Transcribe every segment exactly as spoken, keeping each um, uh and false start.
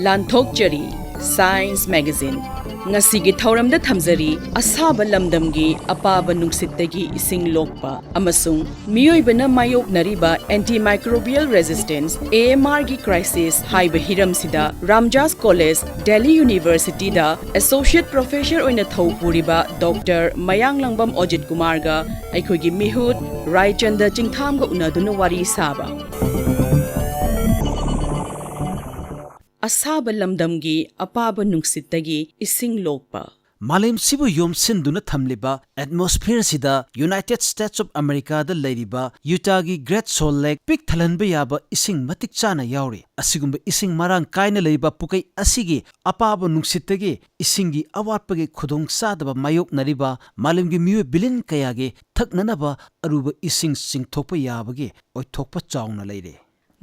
ꯂꯥꯟꯊꯣꯛꯆꯔꯤ Science Magazine꯫ ꯉꯁꯤꯒꯤ ꯊꯧꯔꯝꯗ ꯊꯝꯖꯔꯤ ꯑꯁꯥꯕ ꯂꯝꯗꯝꯒꯤ ꯑꯄꯥꯕ ꯅꯨꯡꯁꯤꯠꯇꯒꯤ ꯏꯁꯤꯡ ꯂꯣꯛꯄ ꯑꯃꯁꯨꯡ ꯃꯤꯑꯣꯏꯕꯅ ꯃꯥꯌꯣꯛꯅꯔꯤꯕ antimicrobial resistance, A M R ꯒꯤ crisis ꯍꯥꯏꯕ ꯍꯤꯔꯝꯁꯤꯗ ꯔꯥꯝꯖꯥꯁ ꯀꯣꯂꯦꯖ, ꯗꯦꯜꯂꯤ ꯌꯨꯅꯤꯚꯔꯁꯤꯇꯤꯗ Associate Professor ꯑꯣꯏꯅ ꯊꯧ ꯄꯨꯔꯤꯕ ꯗꯣꯛꯇꯔ ꯃꯌꯥꯡꯂꯪꯕꯝ ꯑꯣꯖꯤꯠ ꯀꯨꯃꯥꯔꯒ ꯑꯩꯈꯣꯏꯒꯤ ꯃꯤꯍꯨꯠ ꯔꯥꯏꯆꯟꯗ ꯆꯤꯡꯊꯥꯝꯒ ꯎꯅꯗꯨꯅ ꯋꯥꯔꯤ ꯁꯥꯕ꯫ ꯑꯁꯥꯕ ꯂꯝꯗꯝꯒꯤ ꯑꯄꯥꯕ ꯅꯨꯡꯁꯤꯠꯇꯒꯤ ꯏꯁꯤꯡ ꯂꯣꯛꯄ꯫ ꯃꯥꯂꯦꯝꯁꯤꯕꯨ ꯌꯣꯝꯁꯤꯟꯗꯨꯅ ꯊꯝꯂꯤꯕ atmosphere ꯁꯤꯗ United States of America ꯗ ꯂꯩꯔꯤꯕ ꯌꯨꯇꯥꯒꯤ Great Salt Lake ꯄꯤꯛ ꯊꯜꯍꯟꯕ ꯌꯥꯕ ꯏꯁꯤꯡ ꯃꯇꯤꯛ ꯆꯥꯅ ꯌꯥꯎꯔꯤ꯫ ꯑꯁꯤꯒꯨꯝꯕ ꯏꯁꯤꯡ ꯃꯔꯥꯡ ꯀꯥꯏꯅ ꯂꯩꯕ ꯄꯨꯀꯩ ꯑꯁꯤꯒꯤ ꯑꯄꯥꯕ ꯅꯨꯡꯁꯤꯠꯇꯒꯤ ꯏꯁꯤꯡꯒꯤ ꯑꯋꯥꯠꯄꯒꯤ ꯈꯨꯗꯣꯡꯆꯥꯗꯕ ꯃꯥꯌꯣꯛꯅꯔꯤꯕ ꯃꯥꯂꯦꯝꯒꯤ ꯃꯤꯑꯣꯏ billion ꯀꯌꯥꯒꯤ ꯊꯛꯅꯅꯕ ꯑꯔꯨꯕ ꯏꯁꯤꯡ ꯆꯤꯡꯊꯣꯛꯄ ꯌꯥꯕꯒꯤ ꯑꯣꯏꯊꯣꯛꯄ ꯆꯥꯎꯅ ꯂꯩꯔꯤ꯫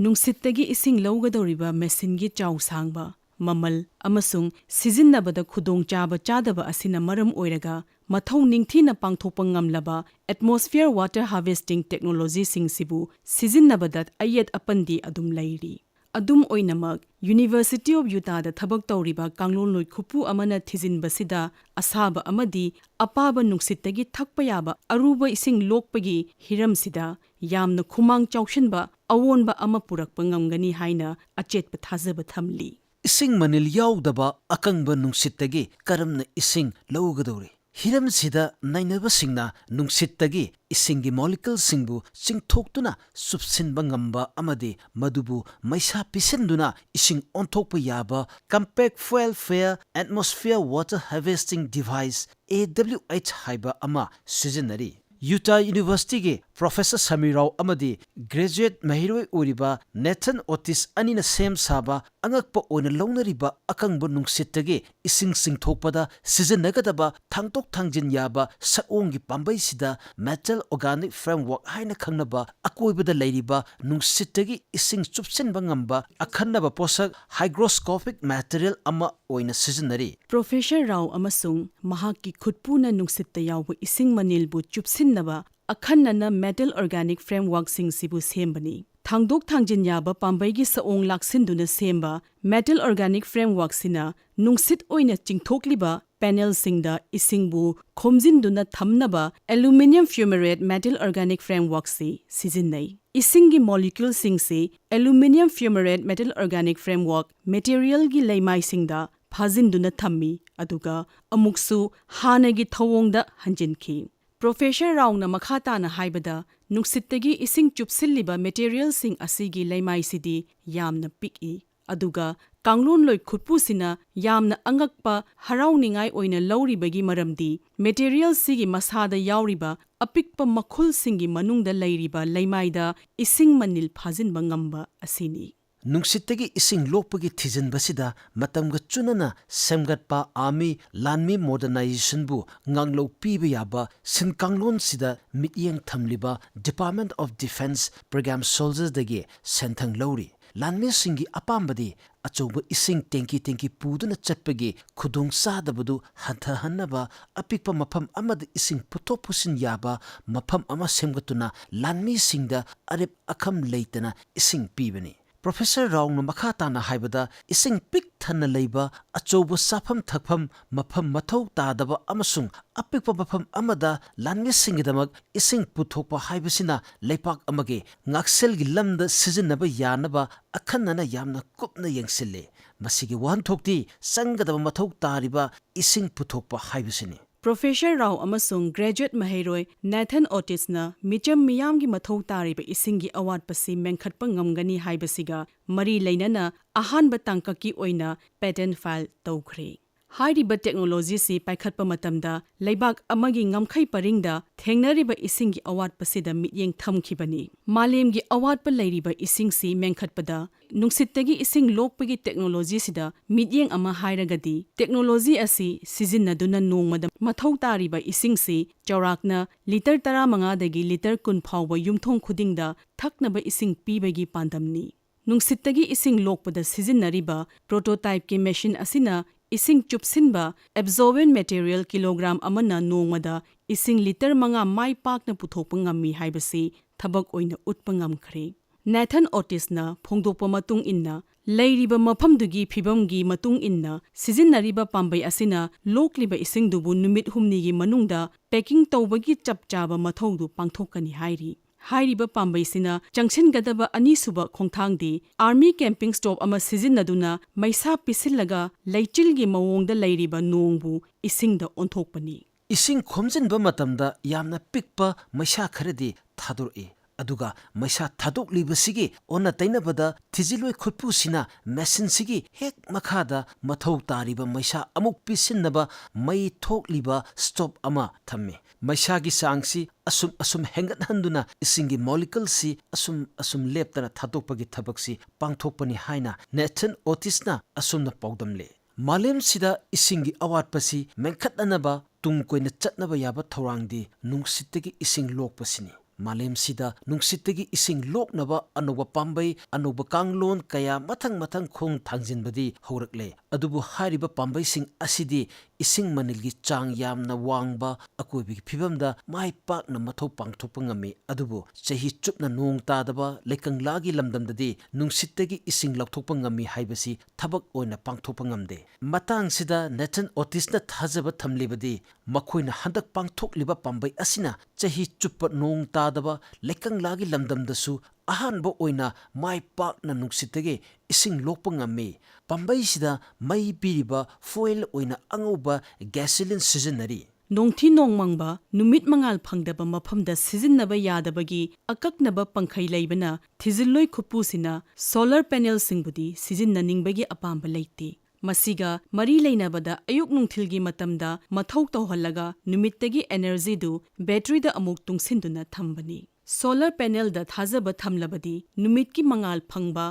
ꯅꯨꯡꯁꯤꯠꯇꯒꯤ ꯏꯁꯤꯡ ꯂꯧꯒꯗꯧꯔꯤꯕ machine ꯒꯤ ꯆꯥꯎ ꯁꯥꯡꯕ, ꯃꯃꯜ ꯑꯃꯁꯨꯡ ꯁꯤꯖꯤꯟꯅꯕꯗ ꯈꯨꯗꯣꯡꯆꯥꯕ ꯆꯥꯗꯕ ꯑꯁꯤꯅ ꯃꯔꯝ ꯑꯣꯏꯔꯒ ꯃꯊꯧ ꯅꯤꯡꯊꯤꯅ ꯄꯥꯡꯊꯣꯛꯄ ꯉꯝꯂꯕ atmosphere water harvesting technology ꯁꯤꯡꯁꯤꯕꯨ ꯁꯤꯖꯤꯟꯅꯕꯗ ꯑꯌꯦꯠ ꯑꯄꯟꯗꯤ ꯑꯗꯨꯝ ꯂꯩꯔꯤ꯫ ꯑꯗꯨꯝ ꯑꯣꯏꯅꯃꯛ, University of Utah ꯗ ꯊꯕꯛ ꯇꯧꯔꯤꯕ ꯀꯥꯡꯂꯣꯟꯂꯣꯏ ꯈꯨꯄꯨ ꯑꯃꯅ ꯊꯤꯖꯤꯟꯕꯁꯤꯗ ꯑꯁꯥꯕ ꯑꯃꯗꯤ ꯑꯄꯥꯕ ꯅꯨꯡꯁꯤꯠꯇꯒꯤ ꯊꯛꯄ ꯌꯥꯕ ꯑꯔꯨꯕ ꯏꯁꯤꯡ ꯂꯣꯛꯄꯒꯤ ꯍꯤꯔꯝꯁꯤꯗ ꯌꯥꯝꯅ ꯈꯨꯃꯥꯡ ꯆꯥꯎꯁꯤꯟꯕ ꯑꯑꯣꯟꯕ ꯑꯃ ꯄꯨꯔꯛꯄ ꯉꯝꯒꯅꯤ ꯍꯥꯏꯅ ꯑꯆꯦꯠꯄ ꯊꯥꯖꯕ ꯊꯝꯂꯤ꯫ ꯏꯁꯤꯡ ꯃꯅꯤꯜ ꯌꯥꯎꯗꯕ ꯑꯀꯪꯕ ꯅꯨꯡꯁꯤꯠꯇꯒꯤ ꯀꯔꯝꯅ ꯏꯁꯤꯡ ꯂꯧꯒꯗꯧꯔꯤ? ꯍꯤꯔꯝꯁꯤꯗ ꯅꯩꯅꯕꯁꯤꯡꯅ ꯅꯨꯡꯁꯤꯠꯇꯒꯤ ꯏꯁꯤꯡꯒꯤ molecule ꯁꯤꯡꯕꯨ ꯆꯤꯡꯊꯣꯛꯇꯨꯅ ꯆꯨꯞꯁꯤꯟꯕ ꯉꯝꯕ ꯑꯃꯗꯤ ꯃꯗꯨꯕꯨ ꯃꯩꯁꯥ ꯄꯤꯁꯤꯟꯗꯨꯅ ꯏꯁꯤꯡ ꯑꯣꯟꯊꯣꯛꯄ ꯌꯥꯕ Compact Fuel Fair Atmosphere Water Harvesting Device, A W H, ꯍꯥꯏꯕ ꯑꯃ ꯁꯤꯖꯤꯟꯅꯔꯤ꯫ Utah University ꯒꯤ Professor ꯁꯃꯤꯔ ꯔꯥꯎ ꯑꯃꯗꯤ graduate ꯃꯍꯩꯔꯣꯏ ꯑꯣꯏꯔꯤꯕ Nathan Otis ꯑꯅꯤꯅ ꯁꯦꯝ ꯁꯥꯕ ꯑꯉꯛꯄ ꯑꯣꯏꯅ ꯂꯧꯅꯔꯤꯕ ꯑꯀꯪꯕ ꯅꯨꯡꯁꯤꯠꯇꯒꯤ ꯏꯁꯤꯡ ꯆꯤꯡꯊꯣꯛꯄꯗ ꯁꯤꯖꯤꯟꯅꯒꯗꯕ ꯊꯥꯡꯗꯣꯛ ꯊꯥꯡꯖꯤꯟ ꯌꯥꯕ ꯁꯛꯑꯣꯡꯒꯤ ꯄꯥꯝꯕꯩꯁꯤꯗ metal organic framework ꯍꯥꯏꯅ ꯈꯪꯅꯕ ꯑꯀꯣꯏꯕꯗ ꯂꯩꯔꯤꯕ ꯅꯨꯡꯁꯤꯠꯇꯒꯤ ꯏꯁꯤꯡ ꯆꯨꯞꯁꯤꯟꯕ ꯉꯝꯕ ꯑꯈꯟꯅꯕ ꯄꯣꯠꯁꯛ hygroscopic material ꯑꯃ ꯑꯣꯏꯅ ꯁꯤꯖꯤꯟꯅꯔꯤ꯫ Professor ꯔꯥꯎ ꯑꯃꯁꯨꯡ ꯃꯍꯥꯛꯀꯤ ꯈꯨꯠꯄꯨꯅ ꯅꯨꯡꯁꯤꯠꯇ ꯌꯥꯎꯕ ꯏꯁꯤꯡ ꯃꯅꯤꯜꯕꯨ ꯆꯨꯞꯁꯤꯟꯅꯕ ꯑꯈꯟꯅꯅ metal organic framework ꯁꯤꯡꯁꯤꯕꯨ ꯁꯦꯝꯕꯅꯤ꯫ ꯊꯥꯡꯗꯣꯛ ꯊꯥꯡꯖꯤꯟ ꯌꯥꯕ ꯄꯥꯝꯕꯩꯒꯤ ꯁꯑꯣꯡ ꯂꯥꯛꯁꯤꯟꯗꯨꯅ ꯁꯦꯝꯕ metal organic frameworkꯁꯤꯅ ꯅꯨꯡꯁꯤꯠ ꯑꯣꯏꯅ ꯆꯤꯡꯊꯣꯛꯂꯤꯕ panelꯁꯤꯡꯗ ꯏꯁꯤꯡꯕꯨ ꯈꯣꯝꯖꯤꯟꯗꯨꯅ ꯊꯝꯅꯕ aluminium fumarate metal organic frameworkꯁꯤ ꯁꯤꯖꯤꯟꯅꯩ꯫ ꯏꯁꯤꯡꯒꯤ moleculeꯁꯤꯡꯁꯤ aluminium fumarate metal organic framework materialꯒꯤ ꯂꯩꯃꯥꯏꯁꯤꯡꯗ ꯐꯥꯖꯤꯟꯗꯨꯅ ꯊꯝꯃꯤ, ꯑꯗꯨꯒ ꯑꯃꯨꯛꯁꯨ ꯍꯥꯟꯅꯒꯤ ꯊꯧꯑꯣꯡꯗ ꯍꯟꯖꯤꯟꯈꯤ꯫ Professor Raoꯅ ꯃꯈꯥ ꯇꯥꯅ ꯍꯥꯏꯕꯗ, ꯅꯨꯡꯁꯤꯠꯇꯒꯤ ꯏꯁꯤꯡ ꯆꯨꯞꯁꯤꯜꯂꯤꯕ materialꯁꯤꯡ ꯑꯁꯤꯒꯤ ꯂꯩꯃꯥꯏꯁꯤꯗꯤ ꯌꯥꯝꯅ ꯄꯤꯛꯏ, ꯑꯗꯨꯒ ꯀꯥꯡꯂꯣꯟꯂꯣꯏ ꯈꯨꯠꯄꯨꯁꯤꯅ ꯌꯥꯝꯅ ꯑꯉꯛꯄ, ꯍꯔꯥꯎꯅꯤꯡꯉꯥꯏ ꯑꯣꯏꯅ ꯂꯧꯔꯤꯕꯒꯤ ꯃꯔꯝꯗꯤ, materialꯁꯤꯒꯤ ꯃꯁꯥꯗ ꯌꯥꯎꯔꯤꯕ ꯑꯄꯤꯛꯄ ꯃꯈꯨꯜꯁꯤꯡꯒꯤ ꯃꯅꯨꯡꯗ ꯂꯩꯔꯤꯕ ꯂꯩꯃꯥꯏꯗ ꯏꯁꯤꯡ ꯃꯅꯤꯜ ꯐꯥꯖꯤꯟꯕ ꯉꯝꯕ ꯑꯁꯤꯅꯤ꯫ ꯅꯨꯡꯁꯤꯠꯇꯒꯤ ꯏꯁꯤꯡ ꯂꯣꯛꯄꯒꯤ ꯊꯤꯖꯤꯟꯕꯁꯤꯗ ꯃꯇꯝꯒ ꯆꯨꯅꯅ ꯁꯦꯝꯒꯠꯄ army, ꯂꯥꯟꯃꯤ modernizationꯕꯨ ꯉꯥꯡꯂꯧ ꯄꯤꯕ ꯌꯥꯕ ꯁꯤꯟꯀꯥꯡꯂꯣꯟꯁꯤꯗ ꯃꯤꯠꯌꯦꯡ ꯊꯝꯂꯤꯕ Department of Defence program soldierꯗꯒꯤ ꯁꯦꯟꯊꯪ ꯂꯧꯔꯤ꯫ ꯂꯥꯟꯃꯤꯁꯤꯡꯒꯤ ꯑꯄꯥꯝꯕꯗꯤ ꯑꯆꯧꯕ ꯏꯁꯤꯡ tanki tanki ꯄꯨꯗꯨꯅ ꯆꯠꯄꯒꯤ ꯈꯨꯗꯣꯡꯆꯥꯗꯕꯗꯨ ꯍꯟꯊꯍꯟꯅꯕ, ꯑꯄꯤꯛꯄ ꯃꯐꯝ ꯑꯃꯗ ꯏꯁꯤꯡ ꯄꯨꯊꯣꯛ ꯄꯨꯁꯤꯟ ꯌꯥꯕ ꯃꯐꯝ ꯑꯃ ꯁꯦꯝꯒꯠꯇꯨꯅ ꯂꯥꯟꯃꯤꯁꯤꯡꯗ ꯑꯔꯦꯞ ꯑꯈꯝ ꯂꯩꯇꯅ ꯏꯁꯤꯡ ꯄꯤꯕꯅꯤ꯫ Professor Raoꯅ ꯃꯈꯥ ꯇꯥꯅ ꯍꯥꯏꯕꯗ, ꯏꯁꯤꯡ ꯄꯤꯛ ꯊꯟꯅ ꯂꯩꯕ ꯑꯆꯧꯕ ꯆꯥꯐꯝ ꯊꯛꯐꯝ ꯃꯐꯝ ꯃꯊꯧ ꯇꯥꯗꯕ ꯑꯃꯁꯨꯡ ꯑꯄꯤꯛꯄ ꯃꯐꯝ ꯑꯃꯗ ꯂꯥꯟꯃꯤꯁꯤꯡꯒꯤꯗꯃꯛ ꯏꯁꯤꯡ ꯄꯨꯊꯣꯛꯄ ꯍꯥꯏꯕꯁꯤꯅ ꯂꯩꯄꯥꯛ ꯑꯃꯒꯤ ꯉꯥꯛꯁꯦꯜꯒꯤ ꯂꯝꯗ ꯁꯤꯖꯤꯟꯅꯕ ꯌꯥꯅꯕ ꯑꯈꯟꯅꯅ ꯌꯥꯝꯅ ꯀꯨꯞꯅ ꯌꯦꯡꯁꯤꯜꯂꯤ꯫ ꯃꯁꯤꯒꯤ ꯋꯥꯍꯟꯊꯣꯛꯇꯤ ꯆꯪꯒꯗꯕ ꯃꯊꯧ ꯇꯥꯔꯤꯕ ꯏꯁꯤꯡ ꯄꯨꯊꯣꯛꯄ ꯍꯥꯏꯕꯁꯤꯅꯤ꯫ Professor Rao ꯑꯃꯁꯨꯡ graduate ꯃꯍꯩꯔꯣꯏ Nathan Otisꯅ ꯃꯤꯆꯝ ꯃꯤꯌꯥꯝꯒꯤ ꯃꯊꯧ ꯇꯥꯔꯤꯕ ꯏꯁꯤꯡꯒꯤ ꯑꯋꯥꯠꯄꯁꯤ ꯃꯦꯟꯈꯠꯄ ꯉꯝꯒꯅꯤ ꯍꯥꯏꯕꯁꯤꯒ ꯃꯔꯤ ꯂꯩꯅꯅ ꯑꯍꯥꯟꯕ ꯇꯥꯡꯀꯛꯀꯤ ꯑꯣꯏꯅ patent file ꯇꯧꯈ꯭ꯔꯦ꯫ ꯍꯥꯏꯔꯤꯕ technologyꯁꯤ ꯄꯥꯏꯈꯠꯄ ꯃꯇꯝꯗ ꯂꯩꯕꯥꯛ ꯑꯃꯒꯤ ꯉꯝꯈꯩ ꯄꯔꯤꯡꯗ ꯊꯦꯡꯅꯔꯤꯕ ꯏꯁꯤꯡꯒꯤ ꯑꯋꯥꯠꯄꯁꯤꯗ ꯃꯤꯠꯌꯦꯡ ꯊꯝꯈꯤꯕꯅꯤ꯫ ꯃꯥꯂꯦꯝꯒꯤ ꯑꯋꯥꯠꯄ ꯂꯩꯔꯤꯕ ꯏꯁꯤꯡꯁꯤ ꯃꯦꯟꯈꯠꯄꯗ ꯅꯨꯡꯁꯤꯠꯇꯒꯤ ꯏꯁꯤꯡ ꯂꯣꯛꯄꯒꯤ technologyꯁꯤꯗ ꯃꯤꯠꯌꯦꯡ ꯑꯃ ꯍꯥꯏꯔꯒꯗꯤ, technology ꯑꯁꯤ ꯁꯤꯖꯤꯟꯅꯗꯨꯅ ꯅꯣꯡꯃꯗ ꯃꯊꯧ ꯇꯥꯔꯤꯕ ꯏꯁꯤꯡꯁꯤ ꯆꯥꯎꯔꯥꯛꯅ litre ꯇꯔꯥꯃꯉꯥꯗꯒꯤ litre ꯀꯨꯟ ꯐꯥꯎꯕ ꯌꯨꯝꯊꯣꯡ ꯈꯨꯗꯤꯡꯗ ꯊꯛꯅꯕ ꯏꯁꯤꯡ ꯄꯤꯕꯒꯤ ꯄꯥꯟꯗꯝꯅꯤ꯫ ꯅꯨꯡꯁꯤꯠꯇꯒꯤ ꯏꯁꯤꯡ ꯂꯣꯛꯄꯗ ꯁꯤꯖꯤꯟꯅꯔꯤꯕ prototypeꯀꯤ machine ꯑꯁꯤꯅ ꯏꯁꯤꯡ ꯆꯨꯞꯁꯤꯟꯕ absorbent material kilogram ꯑꯃꯅ ꯅꯣꯡꯃꯗ ꯏꯁꯤꯡ litre ꯃꯉꯥ ꯃꯥꯏ ꯄꯥꯛꯅ ꯄꯨꯊꯣꯛꯄ ꯉꯝꯃꯤ ꯍꯥꯏꯕꯁꯤ ꯊꯕꯛ ꯑꯣꯏꯅ ꯎꯠꯄ ꯉꯝꯈ꯭ꯔꯦ꯫ ꯅꯦꯊꯟ ꯑꯣꯇꯤꯁꯅ ꯐꯣꯡꯗꯣꯛꯄ ꯃꯇꯨꯡ ꯏꯟꯅ, ꯂꯩꯔꯤꯕ ꯃꯐꯝꯗꯨꯒꯤ ꯐꯤꯕꯝꯒꯤ ꯃꯇꯨꯡ ꯏꯟꯅ ꯁꯤꯖꯤꯟꯅꯔꯤꯕ ꯄꯥꯝꯕꯩ ꯑꯁꯤꯅ ꯂꯣꯛꯂꯤꯕ ꯏꯁꯤꯡꯗꯨꯕꯨ ꯅꯨꯃꯤꯠ ꯍꯨꯝꯅꯤꯒꯤ ꯃꯅꯨꯡꯗ packing ꯇꯧꯕꯒꯤ ꯆꯞ ꯆꯥꯕ ꯃꯊꯧꯗꯨ ꯄꯥꯡꯊꯣꯛꯀꯅꯤ ꯍꯥꯏꯔꯤ꯫ ꯍꯥꯏꯔꯤꯕ ꯄꯥꯝꯕꯩꯁꯤꯅ ꯆꯪꯁꯤꯟꯒꯗꯕ ꯑꯅꯤꯁꯨꯕ ꯈꯣꯡꯊꯥꯡꯗꯤ army camping stove ꯑꯃ ꯁꯤꯖꯤꯟꯅꯗꯨꯅ ꯃꯩꯁꯥ ꯄꯤꯁꯤꯜꯂꯒ ꯂꯩꯆꯤꯜꯒꯤ ꯃꯑꯣꯡꯗ ꯂꯩꯔꯤꯕ ꯅꯣꯡꯕꯨ ꯏꯁꯤꯡꯗ ꯑꯣꯟꯊꯣꯛꯄꯅꯤ꯫ ꯏꯁꯤꯡ ꯈꯣꯝꯖꯤꯟꯕ ꯃꯇꯝꯗ ꯌꯥꯝꯅ ꯄꯤꯛꯄ ꯃꯩꯁꯥ ꯈꯔꯗꯤ ꯊꯥꯗꯣꯔꯛꯏ, ꯑꯗꯨꯒ ꯃꯩꯁꯥ ꯊꯥꯗꯣꯛꯂꯤꯕꯁꯤꯒꯤ ꯑꯣꯟꯅ ꯇꯩꯅꯕꯗ ꯊꯤꯖꯤꯜꯂꯣꯏ ꯈꯨꯠꯄꯨꯁꯤꯅ machineꯁꯤꯒꯤ ꯍꯦꯛ ꯃꯈꯥꯗ ꯃꯊꯧ ꯇꯥꯔꯤꯕ ꯃꯩꯁꯥ ꯑꯃꯨꯛ ꯄꯤꯁꯤꯟꯅꯕ ꯃꯩ ꯊꯣꯛꯂꯤꯕ stove ꯑꯃ ꯊꯝꯃꯤ꯫ ꯃꯩꯁꯥꯒꯤ ꯆꯥꯡꯁꯤ ꯑꯁꯨꯝ ꯑꯁꯨꯝ ꯍꯦꯟꯒꯠꯍꯟꯗꯨꯅ ꯏꯁꯤꯡꯒꯤ moleculeꯁꯤ ꯑꯁꯨꯝ ꯑꯁꯨꯝ ꯂꯦꯞꯇꯅ ꯊꯥꯗꯣꯛꯄꯒꯤ ꯊꯕꯛꯁꯤ ꯄꯥꯡꯊꯣꯛꯄꯅꯤ ꯍꯥꯏꯅ ꯅꯦꯊꯟ ꯑꯣꯇꯤꯁꯅ ꯑꯁꯨꯝꯅ ꯄꯥꯎꯗꯝꯂꯦ꯫ ꯃꯥꯂꯦꯝꯁꯤꯗ ꯏꯁꯤꯡꯒꯤ ꯑꯋꯥꯠꯄꯁꯤ ꯃꯦꯟꯈꯠꯅꯅꯕ ꯇꯨꯡ ꯀꯣꯏꯅ ꯆꯠꯅꯕ ꯌꯥꯕ ꯊꯧꯔꯥꯡꯗꯤ ꯅꯨꯡꯁꯤꯠꯇꯒꯤ ꯏꯁꯤꯡ ꯂꯣꯛꯄꯁꯤꯅꯤ꯫ ꯃꯥꯂꯦꯝꯁꯤꯗ ꯅꯨꯡꯁꯤꯠꯇꯒꯤ ꯏꯁꯤꯡ ꯂꯣꯛꯅꯕ ꯑꯅꯧꯕ ꯄꯥꯝꯕꯩ, ꯑꯅꯧꯕ ꯀꯥꯡꯂꯣꯟ ꯀꯌꯥ ꯃꯊꯪ ꯃꯊꯪ ꯈꯣꯡ ꯊꯥꯡꯖꯤꯟꯕꯗꯤ ꯍꯧꯔꯛꯂꯦ꯫ ꯑꯗꯨꯕꯨ ꯍꯥꯏꯔꯤꯕ ꯄꯥꯝꯕꯩꯁꯤꯡ ꯑꯁꯤꯗꯤ ꯏꯁꯤꯡ ꯃꯅꯤꯜꯒꯤ ꯆꯥꯡ ꯌꯥꯝꯅ ꯋꯥꯡꯕ ꯑꯀꯣꯏꯕꯒꯤ ꯐꯤꯕꯝꯗ ꯃꯥꯏ ꯄꯥꯛꯅ ꯃꯊꯧ ꯄꯥꯡꯊꯣꯛꯄ ꯉꯝꯃꯤ꯫ ꯑꯗꯨꯕꯨ ꯆꯍꯤ ꯆꯨꯞꯅ ꯅꯣꯡ ꯇꯥꯗꯕ ꯂꯩꯀꯪꯂꯥꯒꯤ ꯂꯝꯗꯝꯗꯗꯤ ꯅꯨꯡꯁꯤꯠꯇꯒꯤ ꯏꯁꯤꯡ ꯂꯧꯊꯣꯛꯄ ꯉꯝꯃꯤ ꯍꯥꯏꯕꯁꯤ ꯊꯕꯛ ꯑꯣꯏꯅ ꯄꯥꯡꯊꯣꯛꯄ ꯉꯝꯗꯦ꯫ ꯃꯇꯥꯡꯁꯤꯗ ꯅꯦꯊꯟ ꯑꯣꯇꯤꯁꯅ ꯊꯥꯖꯕ ꯊꯝꯂꯤꯕꯗꯤ ꯃꯈꯣꯏꯅ ꯍꯟꯗꯛ ꯄꯥꯡꯊꯣꯛꯂꯤꯕ ꯄꯥꯝꯕꯩ ꯑꯁꯤꯅ ꯆꯍꯤ ꯆꯨꯞꯄ ꯅꯣꯡ ꯇꯥꯗꯕ ꯂꯩꯀꯪꯂꯥꯒꯤ ꯂꯝꯗꯝꯗꯁꯨ ꯑꯍꯥꯟꯕ ꯑꯣꯏꯅ ꯃꯥꯏ ꯄꯥꯛꯅ ꯅꯨꯡꯁꯤꯠꯇꯒꯤ ꯏꯁꯤꯡ ꯂꯣꯛꯄ ꯉꯝꯃꯤ꯫ ꯄꯥꯝꯕꯩꯁꯤꯗ ꯃꯩ ꯄꯤꯔꯤꯕ fuel ꯑꯣꯏꯅ ꯑꯉꯧꯕ gasoline ꯁꯤꯖꯤꯟꯅꯔꯤ꯫ ꯅꯣꯡꯊꯤ ꯅꯣꯡꯃꯪꯕ, ꯅꯨꯃꯤꯠ ꯃꯉꯥꯜ ꯐꯪꯗꯕ ꯃꯐꯝꯗ ꯁꯤꯖꯤꯟꯅꯕ ꯌꯥꯗꯕꯒꯤ ꯑꯀꯛꯅꯕ ꯄꯪꯈꯩ ꯂꯩꯕꯅ ꯊꯤꯖꯤꯜꯂꯣꯏ ꯈꯨꯠꯄꯨꯁꯤꯅ solar panelꯁꯤꯡꯕꯨꯗꯤ ꯁꯤꯖꯤꯟꯅꯅꯤꯡꯕꯒꯤ ꯑꯄꯥꯝꯕ ꯂꯩꯇꯦ꯫ ꯃꯁꯤꯒ ꯃꯔꯤ ꯂꯩꯅꯕꯗ ꯑꯌꯨꯛ ꯅꯨꯡꯊꯤꯜꯒꯤ ꯃꯇꯝꯗ ꯃꯊꯧ ꯇꯧꯍꯜꯂꯒ ꯅꯨꯃꯤꯠꯇꯒꯤ energyꯗꯨ batteryꯗ ꯑꯃꯨꯛ ꯇꯨꯡꯁꯤꯟꯗꯨꯅ ꯊꯝꯕꯅꯤ꯫ Solar panelꯗ ꯊꯥꯖꯕ ꯊꯝꯂꯕꯗꯤ ꯅꯨꯃꯤꯠꯀꯤ ꯃꯉꯥꯜ ꯐꯪꯕ